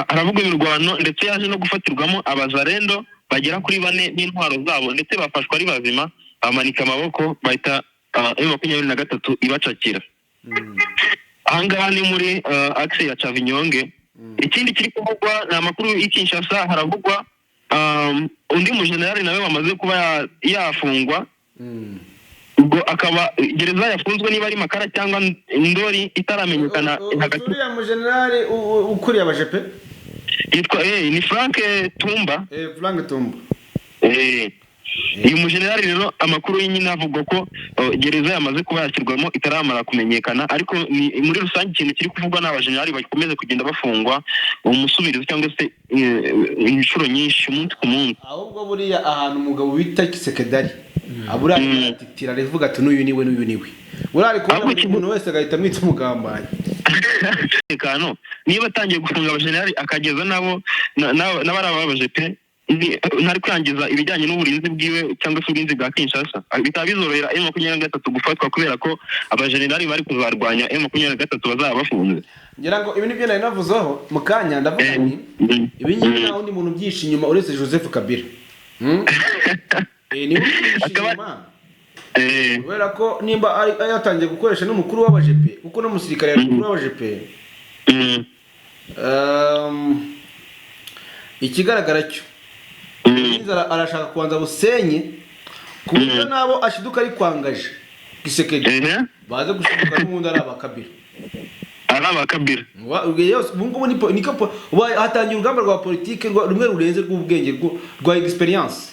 aravuga imirwano ndetse yaje no gufatirwamo Abazarendo bagera kuri bane n'intwaro zabo, ndetse bafashwe ari bazima, bamanika amaboko, bahita M23 ibacakira. Ahangaha ni muri axe ya Cavinyonge. Ikindi kiri kuvugwa ni amakuru y'i Kinshasa. Haravugwa undi mujenerali nawe wamaze kuba yafungwa. Ubwo akaba gereza yafunzwe niba ari Makara cyangwa Ndori itaramenyekana hagati. Uriya mujenerali ukuriye abajepe? Yitwa ni Frank Tumba. Frank Tumba. Uyu mujenerali rero, amakuru y'inyine avuga ko gereza yamaze kuba yashyirwamo itaramara kumenyekana, ariko ni muri rusange ikintu kiri kuvugwa ni abajenerali bakomeza kugenda bafungwa umusubirizo cyangwa se inshuro nyinshi umunsi ku munsi. Ahubwo buriya ahantu umugabo bita Tshisekedi abura aratitira, aravuga ati: "N'uyu niwe, n'uyu niwe." Buriya ari kubona Ahubwo buri muntu wese agahita amwita umugambanyi. Umutekano, niba atangiye gufunga abajenerali akageza nabo n'abari ababaje pe, ntari kwangiza ibijyanye n'uburinzi bwiwe cyangwa se uburinzi bwa Kinshasa, bikaba bizorohera M23 gufatwa kubera ko abajenerali bari kuzarwanya M23 bazaba bafunze. Ngira ngo ibi nibyo nari navuzeho mu kanya, ndavuga nti ibi ngibi nta wundi muntu ubyishe inyuma uretse Joseph Kabila. Niwe ubyishe inyuma, kubera ko nimba ari yatangiye gukoresha n'umukuru w'abajepe, kuko n'umusirikare yari umukuru w'abajepe. Ikigaragara cyo arashaka kubanza busenye ku buryo nabo ashiduka ari kwangaje Tshisekedi baze gushiduka n'ubundi ari abakabila. Ari abakabila. Yose ubu ngubu niko ubu hatangiye urugamba rwa politike rumwe rurenze rw'ubwenge rwa experience.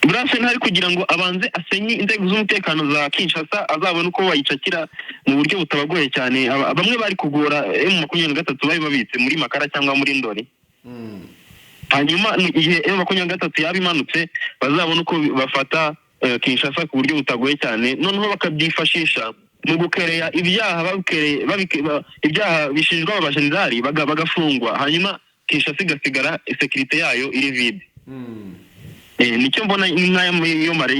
Burase ntari kugira ngo abanze asenye inzego z'umutekano za Kinshasa, azabone uko bayicakira mu buryo butabagoye cyane. Bamwe bari kugora M23 bari babitse muri Makara cyangwa muri Ndori, hanyuma igihe M23 yaba imanutse bazabone uko bafata Kinshasa ku buryo butagoye cyane, noneho bakabyifashisha mu gukereya ibyaha ibyaha bishinjwa aba bajenerali bagafungwa, hanyuma Kinshasa igasigara sécurité yayo iri vide. Nicyo mbona nk'aya yo mare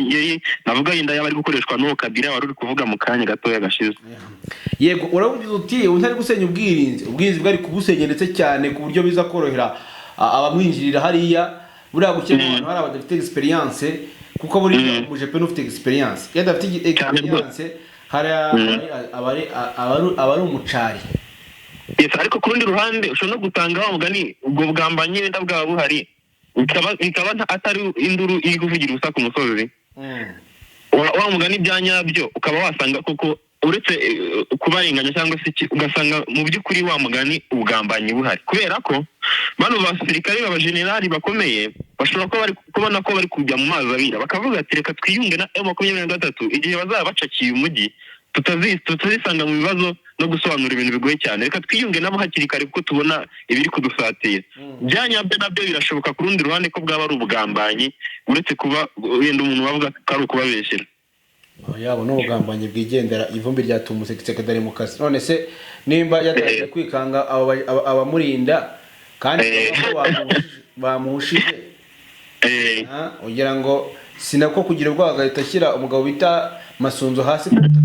navuga yenda yaba ari gukoreshwa n'uwo Kabila wari uri kuvuga mu kanya gatoya gashize. Yego, uravuze uti ubu ntari gusenya ubwirinzi, ubwirinzi bwari kubusenya ndetse cyane ku buryo biza korohera abamwinjirira hariya. Buriya gukemura abantu hari abadafite experience, kuko buriya umujepe n'ufite experience, iyo adafite experience hari aba ari umucari. Yes, ariko ku rundi ruhande ushobora no gutanga wa mugani ubwo bugambanyi wenda bwaba buhari, bikaba atari induru iri kuvugira ubusa ku musozi. Wa mugani bya nyabyo ukaba wasanga koko uretse kubarenganya cyangwa se iki, ugasanga mu by'ukuri wa mugani ubugambanyi buhari, kubera ko bano basirikare b'abajenerali bakomeye bashobora kuba bari kubona ko bari kujya mu mazi abira, bakavuga ati: "Reka twiyunge na M23, igihe bazaba bacakiye umujyi tutazisanga mu bibazo no gusobanura ibintu bigoye cyane. Reka twiyunge nabo hakiri kare kuko tubona ibiri kudusatira." Bya nyabyo nabyo birashoboka ku rundi ruhande ko bwaba ari ubugambanyi, uretse kuba wenda umuntu wavuga ko ari ukubabeshyera. Yabo ni ubugambanyi bwigendera. Ivumbi ryatumutse, Tshisekedi mu kazi. None se nimba yatangiye kwikanga abamurinda kandi bavuga ko bamuhushije, ugira ngo sinako kugira ubwoba agahita ashyira umugabo bita Masunzu hasi ku butaka?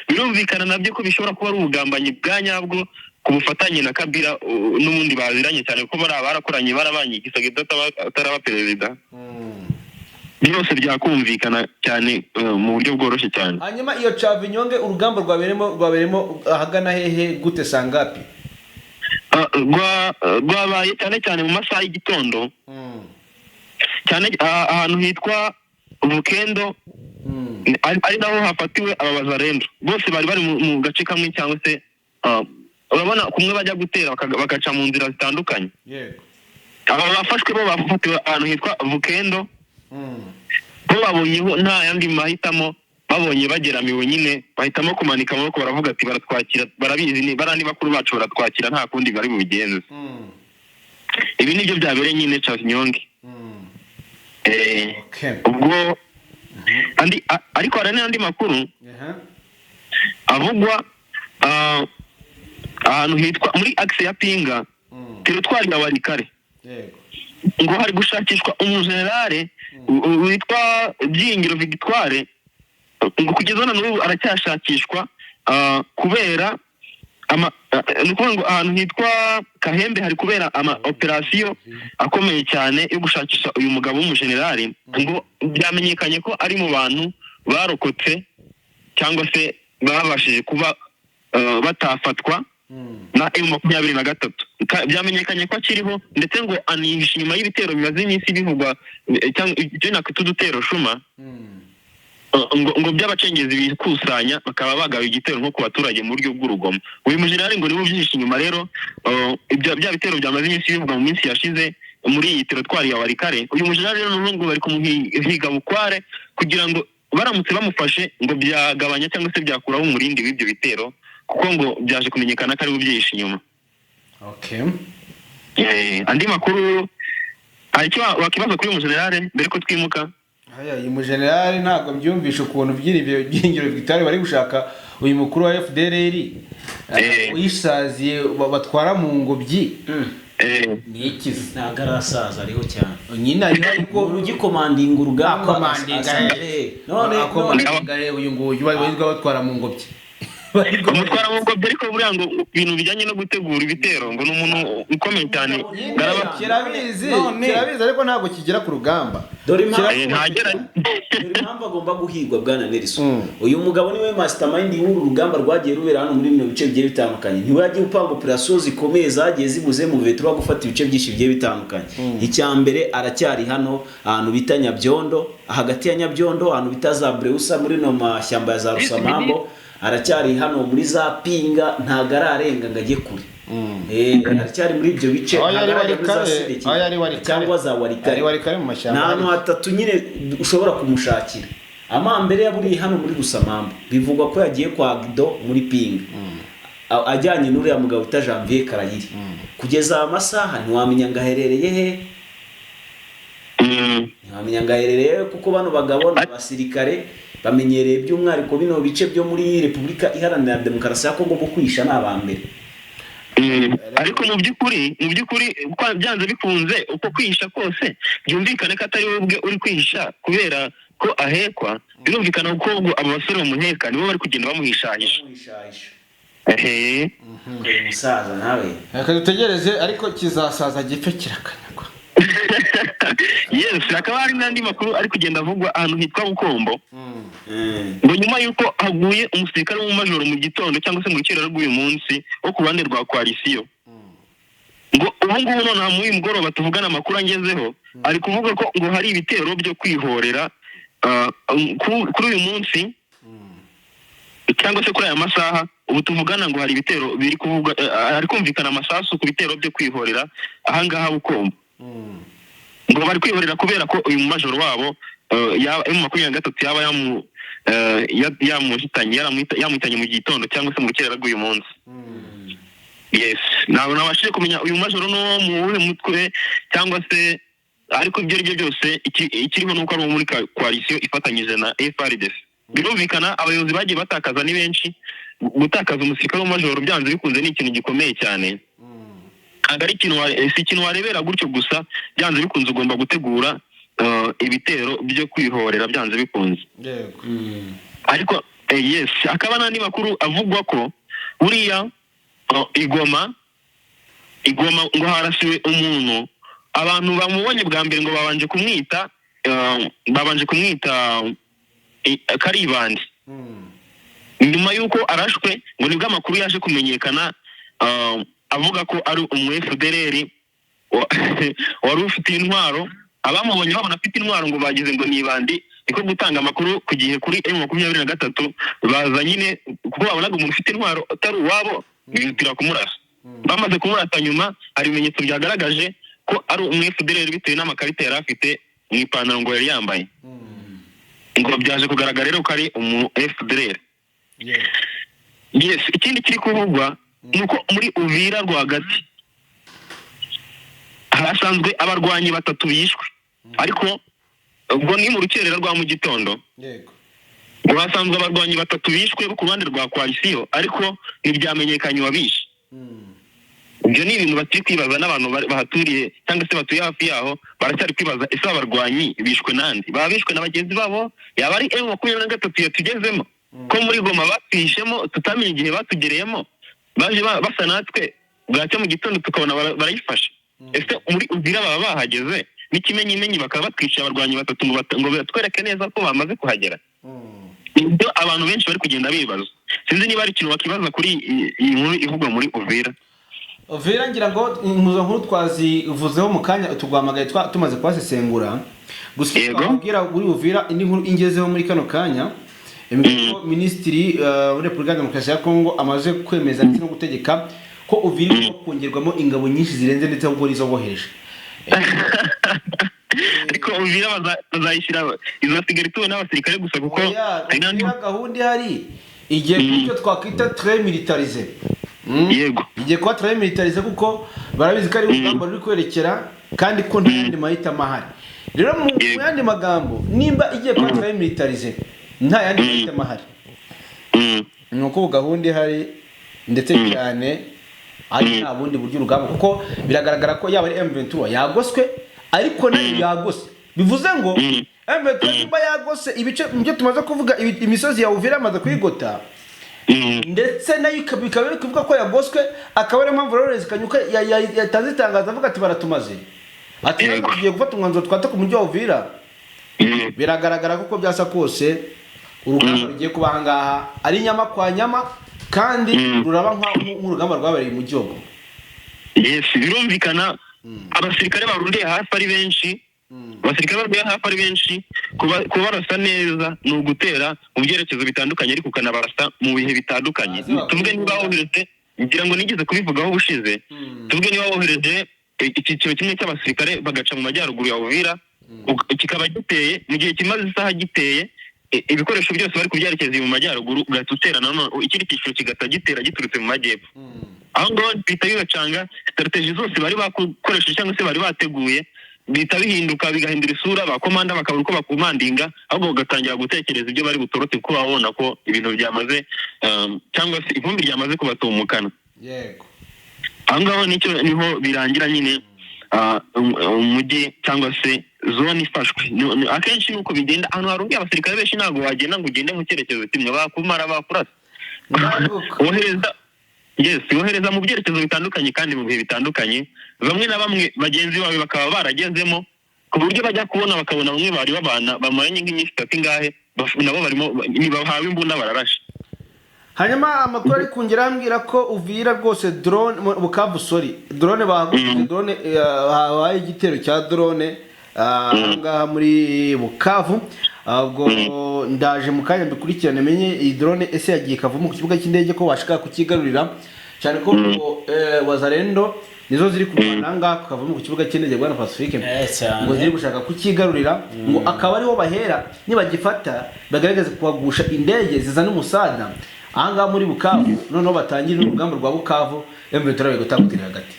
Birumvikana nabyo ko bishobora kuba ari ubugambanyi bwa nyabwo ku bufatanye na Kabila, n'ubundi baziranye cyane kuko bari barakoranye, barabanye Tshisekedi ataraba perezida. Byose byakumvikana cyane mu buryo bworoshye cyane. Hanyuma iyo Cavinyonge, urugamba rwabereyemo ahagana hehe, gute, sangapi? Rwabaye cyane cyane mu masaha y'igitondo cyane, ahantu hitwa Bukendo, ari naho hafatiwe aba bazarendo bose bari bari mu gace kamwe, cyangwa se urabona kumwe bajya gutera bagaca mu nzira zitandukanye. Aba bafashwe bo bafatiwe ahantu hitwa Bukendo. Bo babonyeho nta yandi mahitamo, babonye bageramiwe nyine bahitamo kumanika amaboko, baravuga ati: "Baratwakira, barabizi ni bariya ni bakuru bacu, baratwakira, nta kundi bari bubigenze." Ibi nibyo byabereye nyine Cavinyonge. Ubwo ariko hari n'andi makuru avugwa ahantu hitwa muri axe ya Pinga, teritwari ya Walikale, ngo hari gushakishwa umujenerale witwa Byingiro Victoire, ngo kugeza na n'ubu aracyashakishwa, kubera ni ukuvuga ngo ahantu hitwa Kahembe hari kubera ama operasiyo akomeye cyane yo gushakisha uyu mugabo w'umujenerali, ngo byamenyekanye ko ari mu bantu barokotse cyangwa se babashije kuba batafatwa na M23. Byamenyekanye ko akiriho, ndetse ngo anihishe inyuma y'ibitero bimaze iminsi bivugwa, cyangwa ibyo nakwita udutero shuma. ngo by'abacengezi bikusanya bakaba bagaba igitero nko ku baturage mu buryo bw'urugomo. Uyu mujenerali ngo niwe ubyihishe inyuma rero, bya bitero byamaze iminsi bivugwa mu minsi yashize muri iyi teritwari ya Walikale. Uyu mujenerali rero noneho ngo bari kumuhiga bukware kugira ngo baramutse bamufashe ngo byagabanya cyangwa se byakuraho umurindi w'ibyo bitero, kuko ngo byaje kumenyekana ko ari we ubyihishe inyuma. Okay. Andi makuru, hari icyo wakibaza kuri uyu mujenerali mbere ko twimuka? Aya, uyu mujenerali ntabwo mbyumvisha ukuntu byiringiro Victoire bari gushaka uyu mukuru wa FDLR uyisaziye batwara mu ngobyi. Ni ikizi? Ntabwo arasaza, ariho cyane. Nyine ariho, ariko umuntu ugikomandinga urugamba. Akomandinga. None none akomandinga rero, uyu nguyu barirwa batwara mu ngobyi. Umutwara mu ngobyi, ariko buriya ngo ibintu bijyanye no gutegura ibitero ngo ni umuntu ukomeye cyane. Kirabizi. None- Kirabizi, ariko ntabwo kigera ku rugamba. Dore impamvu. Ntagera. Dore impamvu agomba guhigwa, bwana Nelson. Uyu mugabo niwe mastermind w'uru rugamba rwagiye rubera hano muri bino bice bigiye bitandukanye. Niwe yagiye upanga operasiyo zikomeye zagiye zibuze mu vetro gufata ibice byinshi bigiye bitandukanye. Icya mbere, aracyari hano ahantu bita Nyabyondo, hagati ya Nyabyondo, ahantu bita za Breusa, muri no mashyamba ya za Rusamambo. Aracyari hano muri za Pinga, ntago ararenga ngo ajye kure. Aracyari muri ibyo bice. Aho yari ntago arajya muri za Walikale, Sideki aho yari Walikale. cyangwa za Walikale. Ari Walikale mu mashyamba. Ni ahantu hatatu nyine ushobora kumushakira. Amambere yaburiye hano muri Rusamambu, bivugwa ko yagiye kwa Gido muri Pinga, ajyanye n'uriya mugabo wita Janvier Karayiri. Kugeza aya masaha ntiwamenya ngo aherereye he. Ntiwamenya ngo aherereye he, kuko bano bagabo ni abasirikare bamenyereye by'umwihariko bino bice byo muri Repubulika Iharanira Demokarasi ya Kongo, bo kwihisha ni abambere. Ariko mu by'ukuri uko byanze bikunze, uko kwihisha kose, byumvikane ko atari we ubwe uri kwihisha kubera ko ahekwa. Birumvikana ko ubwo abo basore bamuheka nibo bari kugenda bamuhishahisha. Bamuhishahisha. Ehe. Uyu musaza nawe. Reka dutegereze, ariko kizasaza gipfe kirakanyagwa. Yes, hakaba hari n'andi makuru ari kugenda avugwa ahantu hitwa Bukombo, ngo nyuma y'uko haguye umusirikare w'umumajoro mu gitondo cyangwa se mu rukerera rw'uyu munsi wo ku ruhande rwa coalition, ngo ubu ngubu nonaha muri uyu mugoroba tuvugana, amakuru angezeho ari kuvuga ko ngo hari ibitero byo kwihorera kuri uyu munsi cyangwa se kuri aya masaha ubu tuvugana, ngo hari ibitero biri kuvuga, hari kumvikana amasasu ku bitero byo kwihorera ahangaha Bukombo. Ngo bari kwihorera kubera ko uyu mumajoro wabo yaba M23 yaba yamuhitanye, yamuhitanye mu gitondo cyangwa se mu rukerera rw'uyu munsi. Yes, ntabwo nabashije kumenya uyu majoro n'uwo mu wuhe mutwe cyangwa se, ariko ibyo ari byo byose ikiriho ni uko ari uwo muri coalition ifatanyije na FARDC. Birumvikana abayobozi bagiye batakaza ni benshi. Gutakaza umusirikare w'umajoro byanze bikunze ni ikintu gikomeye cyane. Ntabwo ari ikintu si ikintu warebera gutyo gusa. Byanze bikunze ugomba gutegura ibitero byo kwihorera byanze bikunze. Ariko yes, hakaba n'andi makuru avugwa ko buriya i Goma ngo harasiwe umuntu. Abantu bamubonye bwa mbere ngo babanje kumwita Karibandi. Nyuma y'uko arashwe ngo nibwo amakuru yaje kumenyekana, avuga ko ari umu FDLR wari ufite intwaro. Abamubonye babona afite intwaro ngo bagize ngo ni ibandi, niko gutanga amakuru ku gihe kuri M23. Baza nyine kuko babonaga umuntu ufite intwaro atari uwabo, bihutira kumurasa. Bamaze kumurasa, nyuma hari ibimenyetso byagaragaje ko ari umu FDLR bitewe n'amakarita yari afite mu ipantaro ngo yari yambaye. Ngo byaje kugaragara rero ko ari umu FDLR. Yes, ikindi kiri kuvugwa ni uko muri Uvira rwagati hasanzwe abarwanyi batatu bishwe, ariko ubwo ni mu rukerera rwa mu gitondo. Ngo hasanzwe abarwanyi batatu bishwe bo ku ruhande rwa coalition, ariko ntibyamenyekanye uwabishe. Ibyo ni ibintu bakiri kwibaza n'abantu bahaturiye cyangwa se batuye hafi yaho. Baracyari kwibaza: ese aba barwanyi bishwe nande? Baba bishwe na bagenzi babo? Yaba ari M23 yatugezemo? Ko muri Goma batwihishemo, tutamenye igihe batugereyemo, baje basa natwe, bwacya mu gitondo tukabona barayifashe. Ese muri Uvira baba bahageze n'ikimenyimenyi bakaba batwishyuye abarwanyi batatu ngo batwereke neza ko bamaze kuhagera? Ibyo abantu benshi bari kugenda bibaza. Sinzi niba hari ikintu wakibaza kuri iyi nkuru ivugwa muri Uvira. Uvira, ngira ngo impuzo nkuru twazivuzeho mu kanya tugwamagaye, tumaze kuhasesengura gusa. Twababwira kuri Uvira indi nkuru ingezeho muri kano kanya ko Minisitiri muri Repubulika ya Demokarasi ya Kongo amaze kwemeza ndetse no gutegeka ko Uvira igomba kongerwamo ingabo nyinshi zirenze ndetse ahubwo n'izo bohereje. Ariko Uvira bazayishyira, izasigara ituwe n'abasirikare gusa kuko Oya, hari n'andi. Uvira gahunda ihari igiye kuba icyo twakwita très militarisé. Igiye kuba très militarisé kuko barabizi ko ari urugamba ruri kwerekera kandi ko nta yandi mahitamo ahari. Rero mu yandi magambo, nimba igiye kuba très militarisé nta yandi mahitamo ahari, ni uko ubu gahunda ihari ndetse cyane ari nta bundi buryo urugamba, kuko biragaragara ko yaba ari M23 yagoswe, ariko nayo yagose, bivuze ngo M23 nimba yagose ibice mu byo tumaze kuvuga, imisozi ya Uvira yamaze kuyigota, ndetse nayo bikaba biri kuvuga ko yagoswe, akaba ariyo mpamvu Lawrence Kanyuka yatanze itangazo avuga ati baratumaze, ati tugiye gufata umwanzuro twataka umujyi wa Uvira. Biragaragara ko uko byasa kose urugamba rugiye kuba ahangaha ari nyama kwa nyama, kandi ruraba nk'urugamba rwabereye mu gihugu. Yes, birumvikana, abasirikare barundiye hafi ari benshi, abasirikare barundiye hafi ari benshi, kubarasa neza ni ugutera mu byerekezo bitandukanye, ariko ukanabarasa mu bihe bitandukanye. Baze. Tuvuge niba wohereje, ngira ngo nigeze kubivugaho ubushize, tuvuge niba wohereje icyiciro kimwe cy'abasirikare bagaca mu majyaruguru ya Uvira, kikaba giteye mu gihe kimaze isaha giteye, ibikoresho byose bari kubyerekeza mu majyaruguru, ugahita utera nanone ikindi cyiciro kigahita gitera giturutse mu majyepfo, aho ngaho bihita bibacanga. Strategy zose bari bakoresheje cyangwa se bari bateguye bihita bihinduka, bigahindura isura, bakomanda bakabura uko bakomandinga, ahubwo bagatangira gutekereza ibyo bari butorote, kuko babona ko ibintu byamaze cyangwa se ivumbi ryamaze kubatumukana. Aho ngaho nicyo niho birangira nyine, umujyi cyangwa se zone ifashwe. Akenshi nuko bigenda ahantu harungiye abasirikare benshi, ntabwo wagenda ngo ugende mu cyerekezo kimwe, bakumara bakurasa. Ndaguka. Wohereza, yes, wohereza mu byerekezo bitandukanye kandi mu bihe bitandukanye, bamwe na bamwe bagenzi bawe bakaba baragezemo, ku buryo bajya kubona bakabona bamwe bari babana bamaranye nk'iminsi 3 ingahe, nabo barimo ntibahawe imbunda, bararashe. Hanyuma amakuru ari kongera ambwira ko Uvira rwose drone Bukavu, sorry, drone bahagurukije drone, habaye igitero cya drone aha ngaha muri Bukavu. Ubwo ndaje mu kanya mbikurikirane menye iyi drone ese yagiye Kavumu ku kibuga cy'indege ko bashaka kukigarurira cyane, ko ngo Wazalendo nizo ziri kurwana aha ngaha ku Kavumu ku kibuga cy'indege, bwana Pacifique. Cyane. Ngo ziri gushaka kukigarurira, ngo akaba ariho bahera nibagifata bagaragaza kuhagusha indege zizana umusada ahangaha muri Bukavu, noneho batangire n'urugamba rwa Bukavu, M23 bari hagati.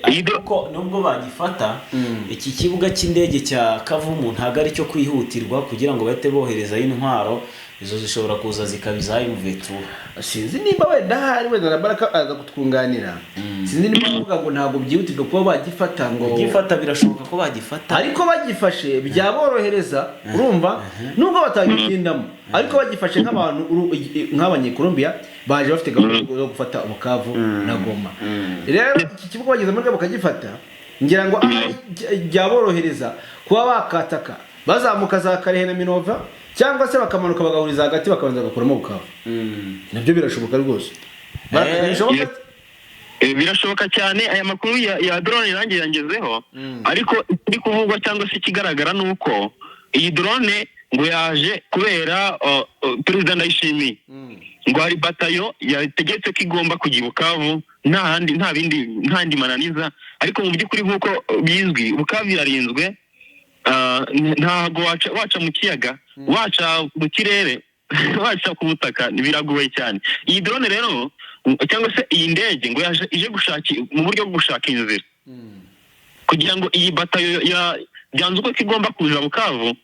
Ariko nubwo bagifata iki kibuga cy'indege cya Kavumu, ntabwo ari cyo kwihutirwa kugira ngo bahite boherezayo intwaro, izo zishobora kuza zikaba iza M23. Sinzi nimba wenda hari wenda na Baraka aza kutwunganira, sinzi nimba bavuga ngo ntabwo byihutirwa kuba bagifata ngo Kugifata birashoboka ko bagifata. Ariko bagifashe byaborohereza, urumva, nubwo batagitindamo, ariko bagifashe nk'abantu nk'abanyekolombiya baje bafite gahunda yo gufata Bukavu na Goma. Rero iki kibuga bageze muri bakagifata, ngira ngo ahari byaborohereza kuba bakataka bazamuka za Karehe na Minova, cyangwa se bakamanuka bagahuriza hagati, bakabanza bagakuramo Bukavu. Nabyo birashoboka rwose. Birashoboka. Birashoboka cyane. Aya makuru ya drone nanjye yangezeho, ariko ikiri kuvugwa cyangwa se ikigaragara ni uko iyi drone ngo yaje kubera Perezida Ndayishimiye, ngo hari batayo yategetse ko igomba kujya i Bukavu nta handi, nta bindi, nta yandi mananiza. Ariko mu by'ukuri nk'uko bizwi, Bukavu irarinzwe, ntabwo waca mu kiyaga, waca mu kirere, waca ku butaka, biragoye cyane. Iyi drone rero cyangwa se iyi ndege ngo yaje ije gushaka mu buryo bwo gushaka inzira kugira ngo iyi batayo ya byanze uko igomba kuza Bukavu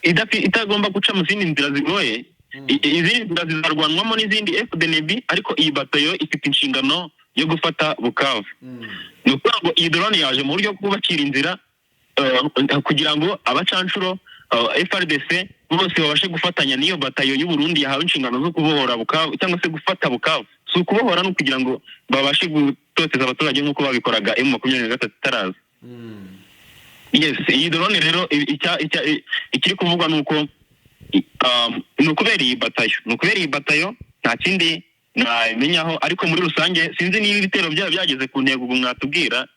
itagomba guca mu zindi nzira zigoye. Izindi nzira zizarwanwamo n'izindi FDNB, ariko iyi batayo ifite inshingano yo gufata Bukavu. Ni ukuvuga ngo iyi drone yaje mu buryo bwo kubakira inzira kugira ngo abacanshuro FARDC bose babashe gufatanya n'iyo batayo y'u Burundi yahawe inshingano zo kubohora Bukavu cyangwa se gufata Bukavu. Si ukubohora, ni ukugira ngo babashe gutoteza abaturage nk'uko babikoraga M23 itaraza. Yes, iyi drone rero ikiri kuvugwa ni uko ni ukubera iyi batayo, ni ukubera iyi batayo, nta kindi. Nabimenyaho, ariko muri rusange sinzi niba ibitero byabo byageze ku ntego, ubwo mwatubwira.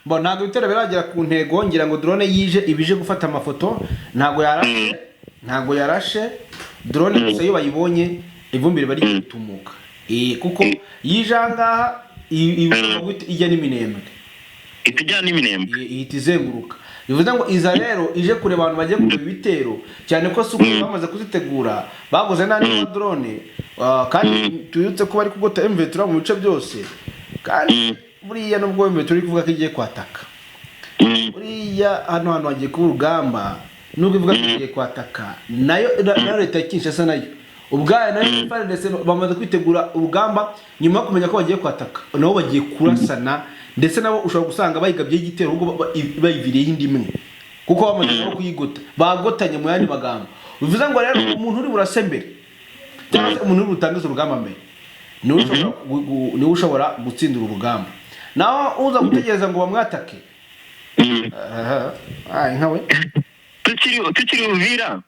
Bo ntabwo ibitero biragera ku ntego. Ngira ngo drone yije ibije gufata amafoto, ntabwo yarashe, ntabwo yarashe drone. Gusa iyo bayibonye ivumbi riba rigiye gutumuka. Kuko yije ahangaha guhita ijya n'iminembwe. Ihita ijyana n'iminembwe. Ihita izenguruka. Bivuze ngo iza rero ije kureba abantu bagiye kureba ibitero, cyane ko suko bamaze kuzitegura, baguze n'andi madrone. Kandi tubibutse ko bari kugota M23 mu bice byose. Kandi buriya nubwo M23 iri kuvuga ko igiye kwataka, buriya hano hantu hagiye kuba urugamba. Nubwo ivuga ko igiye kwataka, nayo leta ya Kinshasa nayo ubwayo, nayo FARDC bamaze kwitegura urugamba. Nyuma yo kumenya ko bagiye kwataka, nabo bagiye kurasana. Ndetse nabo ushobora gusanga bayigabyeho igitero, ahubwo bayiviriyeho indi imwe, kuko bamaze nabo kuyigota, bagotanye. Mu yandi magambo, bivuze ngo rero umuntu uri burase mbere, cyangwa se umuntu uri butangize urugamba mbere, niwe ushobora gutsindira urugamba. Naho uza gutegereza ngo bamwatake, aha, nkawe. Tukiri Uvira,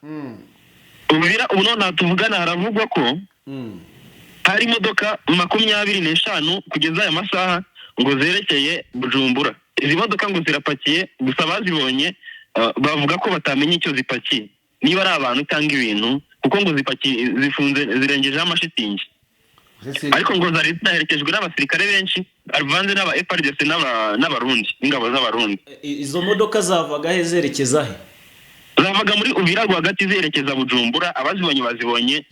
Uvira ubu nonaha tuvugana haravugwa ko hari imodoka 25 kugeza aya masaha ngo zerekeye Bujumbura. Izi modoka ngo zirapakiye, gusa bazibonye bavuga ko batamenya icyo zipakiye, niba ari abantu cyangwa ibintu, kuko ngo zipakiye zifunze zirengejeho amashitingi. Ariko ngo zari zinaherekejwe n'abasirikare benshi bavanze n'aba FARDC n'Abarundi, n'ingabo z'Abarundi. Izo modoka zavaga he zerekeza he? Zavaga muri Uvira rwagati zerekeza Bujumbura. Abazibonye bazibonye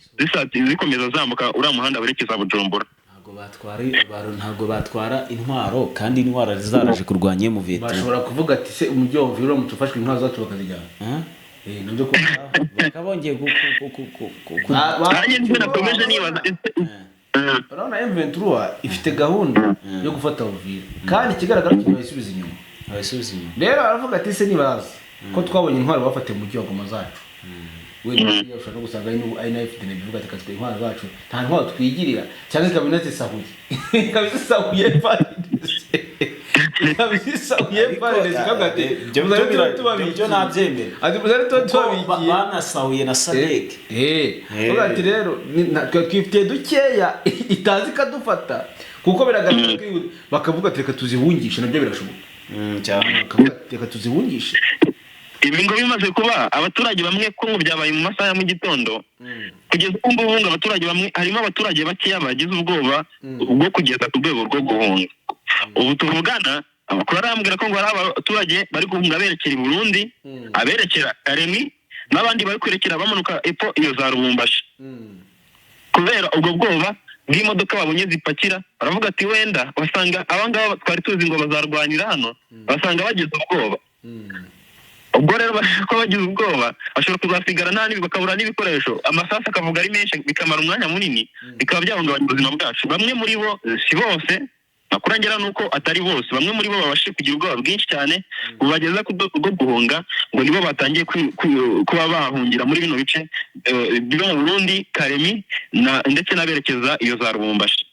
zikomeza zambuka uriya muhanda werekeza Bujumbura. Ntabwo batwara intwaro, kandi intwaro zaraje kurwanya mu Vietnam. Bashobora kuvuga ati: "Se umujyi wa Uvira uramutse ufashwe, intwaro zacu bakazijyana?" Nabyo ko Bakaba bongeye Nanjye nibyo nakomeje nibaza Urabona M23 ifite gahunda yo gufata Uvira, kandi ikigaragara cyo bayisubiza inyuma. Abasubiza inyuma. Rero aravuga ati: "Se nibaza ko twabonye intwaro bafatiye mu mujyi wa Goma zacu?" Wenda ushobora no gusanga ari nayo ifite bivuga ati: "Katwe intwaro zacu, nta ntwaro twigirira," cyangwa ikaba inazisahuye, ikaba izisahuye FARDC, ikaba izisahuye FARDC, ikavuga ati: Ibyo "Muzane tube tubabikiye." Ibyo nabyemera. Ati: "Muzane tube Kuko tubabikiye." Banasahuye na SADC. Uvuga ati rero twe twifitiye dukeya, itazi ikadufata, kuko biragaragara ko bakavuga ati: "Reka tuzihungishe." Nabyo birashoboka. Cyane. Bakavuga ati: "Reka tuzihungishe." Ibi ngo bimaze kuba, abaturage bamwe, ko ngo byabaye mu masaha ya mu gitondo, kugeza ubu ngubu ngo abaturage bamwe, harimo abaturage bakeya bagize ubwoba bwo kugeza ku rwego rwo guhunga. Ubu tuvugana amakuru arambwira ko ngo hari abaturage bari guhunga berekera i Burundi, aberekera Karemi, n'abandi bari kwerekera bamanuka epfo iyo za Rubumbashi, kubera ubwo bwoba bw'imodoka babonye zipakira. Baravuga ati: "Wenda basanga abangaba twari tuzi ngo bazarwanira hano, basanga bagize ubwoba." Ubwo rero ko bagize ubwoba, bashobora kuzasigara nta n'ibi, bakabura n'ibikoresho, amasasu akavuga ari menshi, bikamara umwanya munini, bikaba byahungabanya ubuzima bwacu. Bamwe muri bo, si bose, amakuru angera ni uko atari bose, bamwe muri bo babashije kugira ubwoba bwinshi cyane bubageza ku rwego rwo guhunga, ngo nibo batangiye kuba bahungira muri bino bice byo mu Burundi, Karemi ndetse n'aberekeza iyo za Rubumbashi.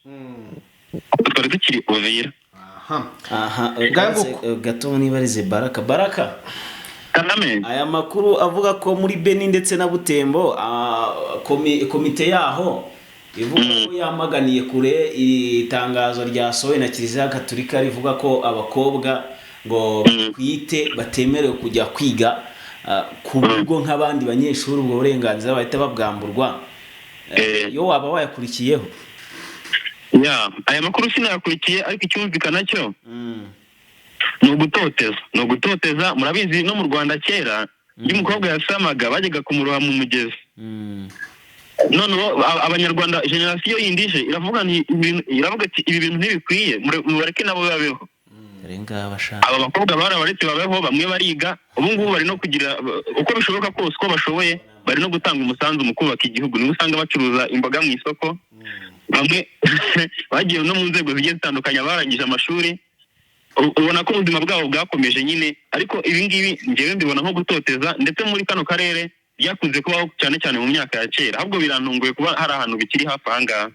Twari tukiri Uvira. Aha. Aha. Ngaho nguko. Gato nibarize Baraka. Baraka. Kagame. Aya makuru avuga ko muri Beni ndetse na Butembo, komite yaho ivuga ko yamaganiye kure itangazo ryasohowe na Kiliziya Gatolika rivuga ko abakobwa ngo batwite batemerewe kujya kwiga ku bigo nk'abandi banyeshuri, ubwo burenganzira bahita babwamburwa. Yo waba wayakurikiyeho? Ya, aya makuru sinayakurikiye, ariko icyumvikana cyo ni ugutoteza, ni ugutoteza. Murabizi no mu Rwanda kera iyo umukobwa yasamaga bajyaga kumuroha mu mugezi. Noneho Abanyarwanda génération yindi ije iravuga nti iravuga ati: "Ibi bintu ntibikwiye, mubareke nabo babeho." Dore ngaba sha. Aba bakobwa barabaretse babeho, bamwe bariga ubu ngubu, bari no kugira uko bishoboka kose, uko bashoboye, bari no gutanga umusanzu mu kubaka igihugu. Niba usanga bacuruza imboga mu isoko, bamwe bagiye no mu nzego zigiye zitandukanye, abarangije amashuri, ubona ko ubuzima bwabo bwakomeje nyine. Ariko ibi ngibi njyewe mbibona nko gutoteza, ndetse muri kano karere byakunze kubaho cyane cyane mu myaka ya kera. Ahubwo birantunguye kuba hari ahantu bikiri hafi aha ngaha.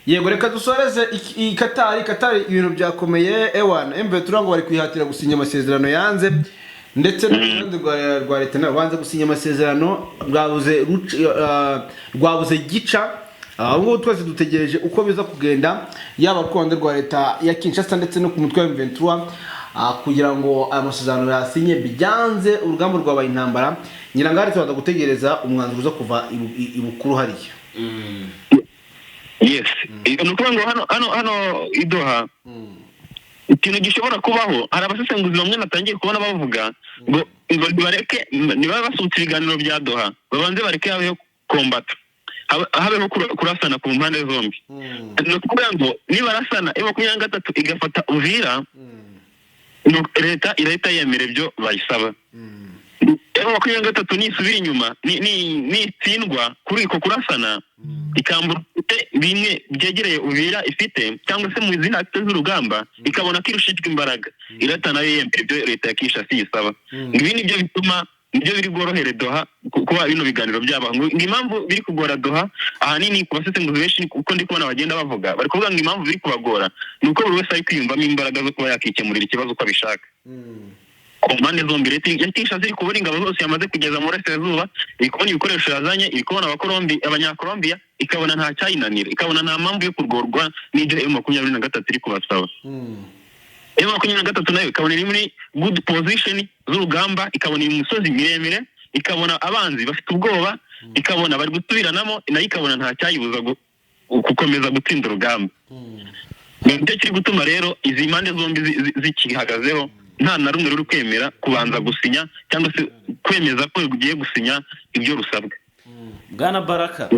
Yego, reka dusoreze i Katari. Katari ibintu byakomeye ewana. M23 ngo bari kwihatira gusinya amasezerano yanze, ndetse n'uruhande rwa leta nabo banze gusinya amasezerano, rwabuze gica. Ubu ngubu twese dutegereje uko biza kugenda, yaba ku ruhande rwa leta ya Kinshasa ndetse no ku mutwe wa M23, kugira ngo aya masezerano yasinye byanze urugamba rwabaye intambara. Nyirangare, tubanza gutegereza umwanzuro uza kuva ibukuru hariya. Yes, ni ukuvuga ngo hano i Doha ikintu gishobora kubaho, hari abasesenguzi bamwe natangiye kubona bavuga ngo nibareke, niba basutse ibiganiro bya Doha, babanze bareke habeho combat, habeho kurasana ku mpande zombi. Ni ukuvuga ngo nibarasana, M23 igafata Uvira, leta irahita yemera ibyo bayisaba. M23 nisubira inyuma, nitsindwa kuri uko kurasana, ikambura ifite bimwe byegereye Uvira ifite, cyangwa se mu zindi actes z'urugamba, ikabona ko irushijwe imbaraga, irahita nayo yemera ibyo leta ya Kinshasa iyisaba. Ibi nibyo bituma, nibyo biri bworohere Doha kuba bino biganiro byabaho. Ngo impamvu biri kugora Doha ahanini, ku basesenguzi benshi uko ndi kubona bagenda bavuga, bari kuvuga ngo impamvu biri kubagora ni uko buri wese ari kwiyumvamo imbaraga zo kuba yakikemurira ikibazo uko abishaka ku mpande zombi. Leta ya Kinshasa iri kubona ingabo zose yamaze kugeza mu burasirazuba, iri kubona ibikoresho yazanye, iri kubona abakolombi, abanyakolombiya, ikabona nta cyayinanira, ikabona nta mpamvu yo kugorwa n'ibyo M23 iri kubasaba. M23 nayo ikabona iri muri good position z'urugamba, ikabona imisozi miremire, ikabona abanzi bafite ubwoba, ikabona bari gusubiranamo, nayo ikabona nta cyayibuza gukomeza gutsinda urugamba. Nicyo kiri gutuma rero izi mpande zombi zikihagazeho, nta na rumwe ruri kwemera kubanza gusinya cyangwa se kwemeza ko rugiye gusinya ibyo rusabwa. Bwana Baraka.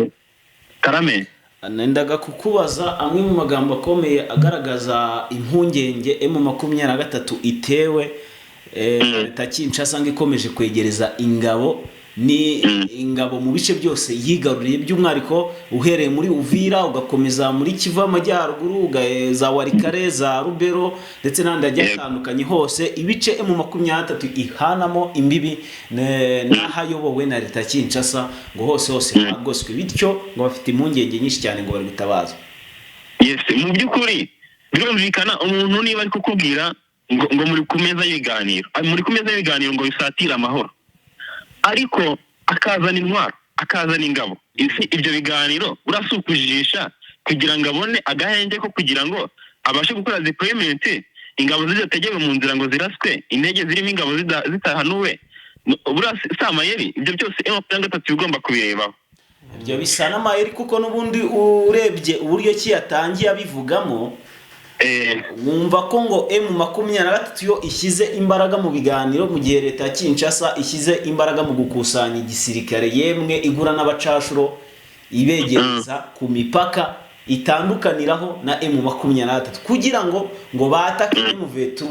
Karame. Nendaga kukubaza amwe mu magambo akomeye agaragaza impungenge M23 itewe leta Kinshasa ngo ikomeje kwegereza ingabo, ni ingabo mu bice byose yigaruriye, by'umwihariko uhereye muri Uvira, ugakomeza muri Kivu y'Amajyaruguru, za Walikale, za Rubero ndetse n'ahandi hagiye hatandukanye hose, ibice M23 ihanamo imbibi n'ahayobowe na leta ya Kinshasa, ngo hose hose hagoswe, bityo ngo bafite impungenge nyinshi cyane, ngo bari gutabaza. Yes, mu by'ukuri birumvikana, umuntu niba ari kukubwira ngo muri ku meza y'ibiganiro, muri ku meza y'ibiganiro ngo bisatire amahoro, ariko akazana intwaro, akazana ingabo, ese ibyo biganiro urasukujisha kugira ngo abone agahenge ko kugira ngo abashe gukora deployment, ingabo zidategewe mu nzira ngo ziraswe, indege zirimo ingabo zitahanuwe? Buriya si amayeri? Ibyo byose M23 igomba kubirebaho. Ibyo bisa n'amayeri, kuko n'ubundi urebye uburyo ki yatangiye abivugamo, wumva ko ngo M23 yo ishyize imbaraga mu biganiro, mu gihe leta ya Kinshasa ishyize imbaraga mu gukusanya igisirikare, yemwe igura n'abacashuro, ibegereza ku mipaka itandukaniraho na M23 kugira ngo batake M23.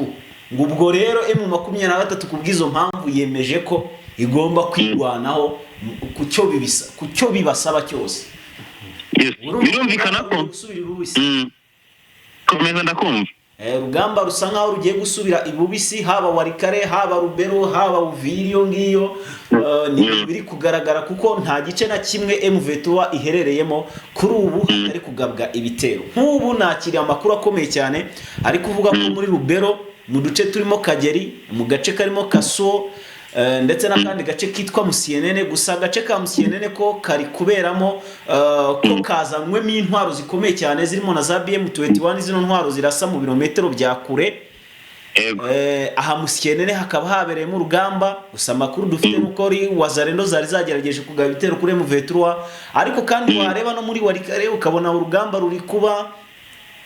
Ngo ubwo rero M23 ku bw'izo mpamvu yemeje ko igomba kwirwanaho ku cyo bibasaba cyose. Yes. Birumvikana ko gusubira ibubisi. Komeza, ndakumva. Urugamba rusa nkaho rugiye gusubira ibubisi, haba Walikale, haba Rubero, haba Uvira, iyo ngiyo. Ni ibintu biri kugaragara, kuko nta gice na kimwe M23 iherereyemo kuri ubu hatari kugabwa ibitero. Nk'ubu nakiriye amakuru akomeye cyane ari kuvuga ko muri Rubero, mu duce turimo Kageri, mu gace karimo Kaso, ndetse n'akandi gace kitwa Musienene. Gusa agace ka Musienene ko kari kuberamo, ko kazanywemo intwaro zikomeye cyane zirimo na za BM21, zino ntwaro zirasa mu birometero bya kure. Aha Musienene hakaba habereyemo urugamba. Gusa amakuru dufite nuko ari Wazalendo zari zagerageje kugaba ibitero kuri M23. Ariko kandi wareba no muri Walikale ukabona urugamba ruri kuba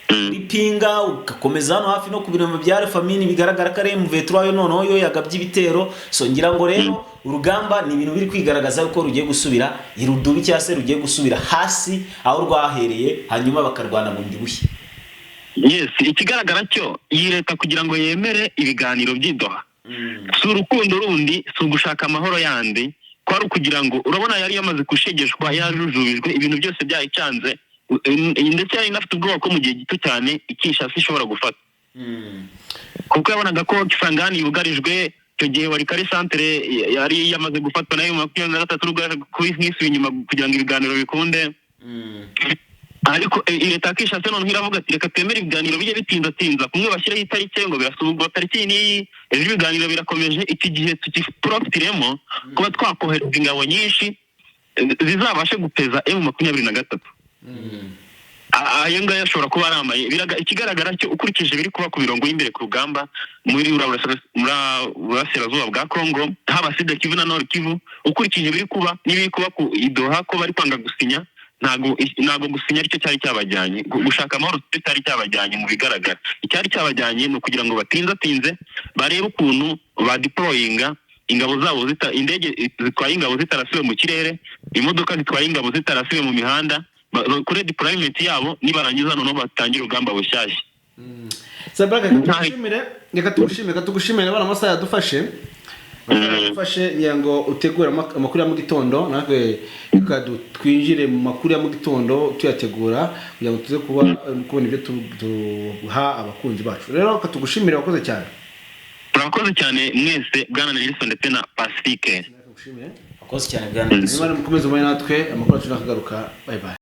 muri Pinga, ugakomeza hano hafi no ku birombe bya Refamini, bigaragara ko ari M23 yo noneho yo yagabye ibitero. So ngira ngo rero urugamba ni ibintu biri kwigaragaza yuko rugiye gusubira irudubi, cyangwa se rugiye gusubira hasi aho rwahereye, hanyuma bakarwana bundi bushya. Yes, ikigaragara cyo, iyi leta kugira ngo yemere ibiganiro by'i Doha si urukundo rundi, si ugushaka amahoro yandi, kwari ukugira ngo, urabona yari yamaze gushegeshwa, yajujubijwe, ibintu byose byayicanze, ndetse yari inafite ubwoba ko mu gihe gito cyane Kinshasa ishobora gufata, kuko yabonaga ko Kisangani yugarijwe. Icyo gihe Walikale centre yari yamaze gufatwa nayo 23, nubwo yaje kubisubira inyuma kugira ngo ibiganiro bikunde. Ariko leta ya Kinshasa noneho iravuga ati: "Reka twemere ibiganiro bijye bitindatinza kumwe, bashyireho itariki ngo birasubwa tariki iyi n'iyi, ejo ibiganiro birakomeje." Iki gihe tugiprofitiremo kuba twakohereza ingabo nyinshi, zizabashe gupeza M23. Ayo ngayo ashobora kuba ari amaye. Ikigaragara cyo, ukurikije ibiri kuba ku mirongo y'imbere ku rugamba muri Burasirazuba bwa Congo, haba Sud Kivu na Nord Kivu, ukurikije ibiri kuba n'ibiri kuba ku i Doha, ko bari kwanga gusinya, ntabwo gusinya aricyo cyari cyabajyanye. Gushaka amahoro sicyo cyari cyabajyanye. Mu bigaragara, icyari cyabajyanye ni ukugira ngo batinzatinze barebe ukuntu badeployinga ingabo zabo, indege zitwaye ingabo zitarasiwe mu kirere, imodoka zitwaye ingabo zitarasiwe mu mihanda, kuri deployment yabo. Nibarangiza noneho batangire urugamba bushyashya. Sabra, reka tugushimire, reka tugushimire, reka tugushimire bana. Amasaha yadufashe, amasaha yadufashe. Ngira ngo utegure amakuru ya mu gitondo, natwe reka twinjire mu makuru ya mu gitondo tuyategura kugira ngo tuze kuba kubona ibyo duha abakunzi bacu. Rero reka tugushimire, wakoze cyane. Murakoze cyane mwese, bwana Nelson ndetse na Pacifique. Reka tugushimire. Wakoze cyane, bwana Nelson. Niba mukomeze mube natwe, amakuru yacu nakagaruka. Bye bye.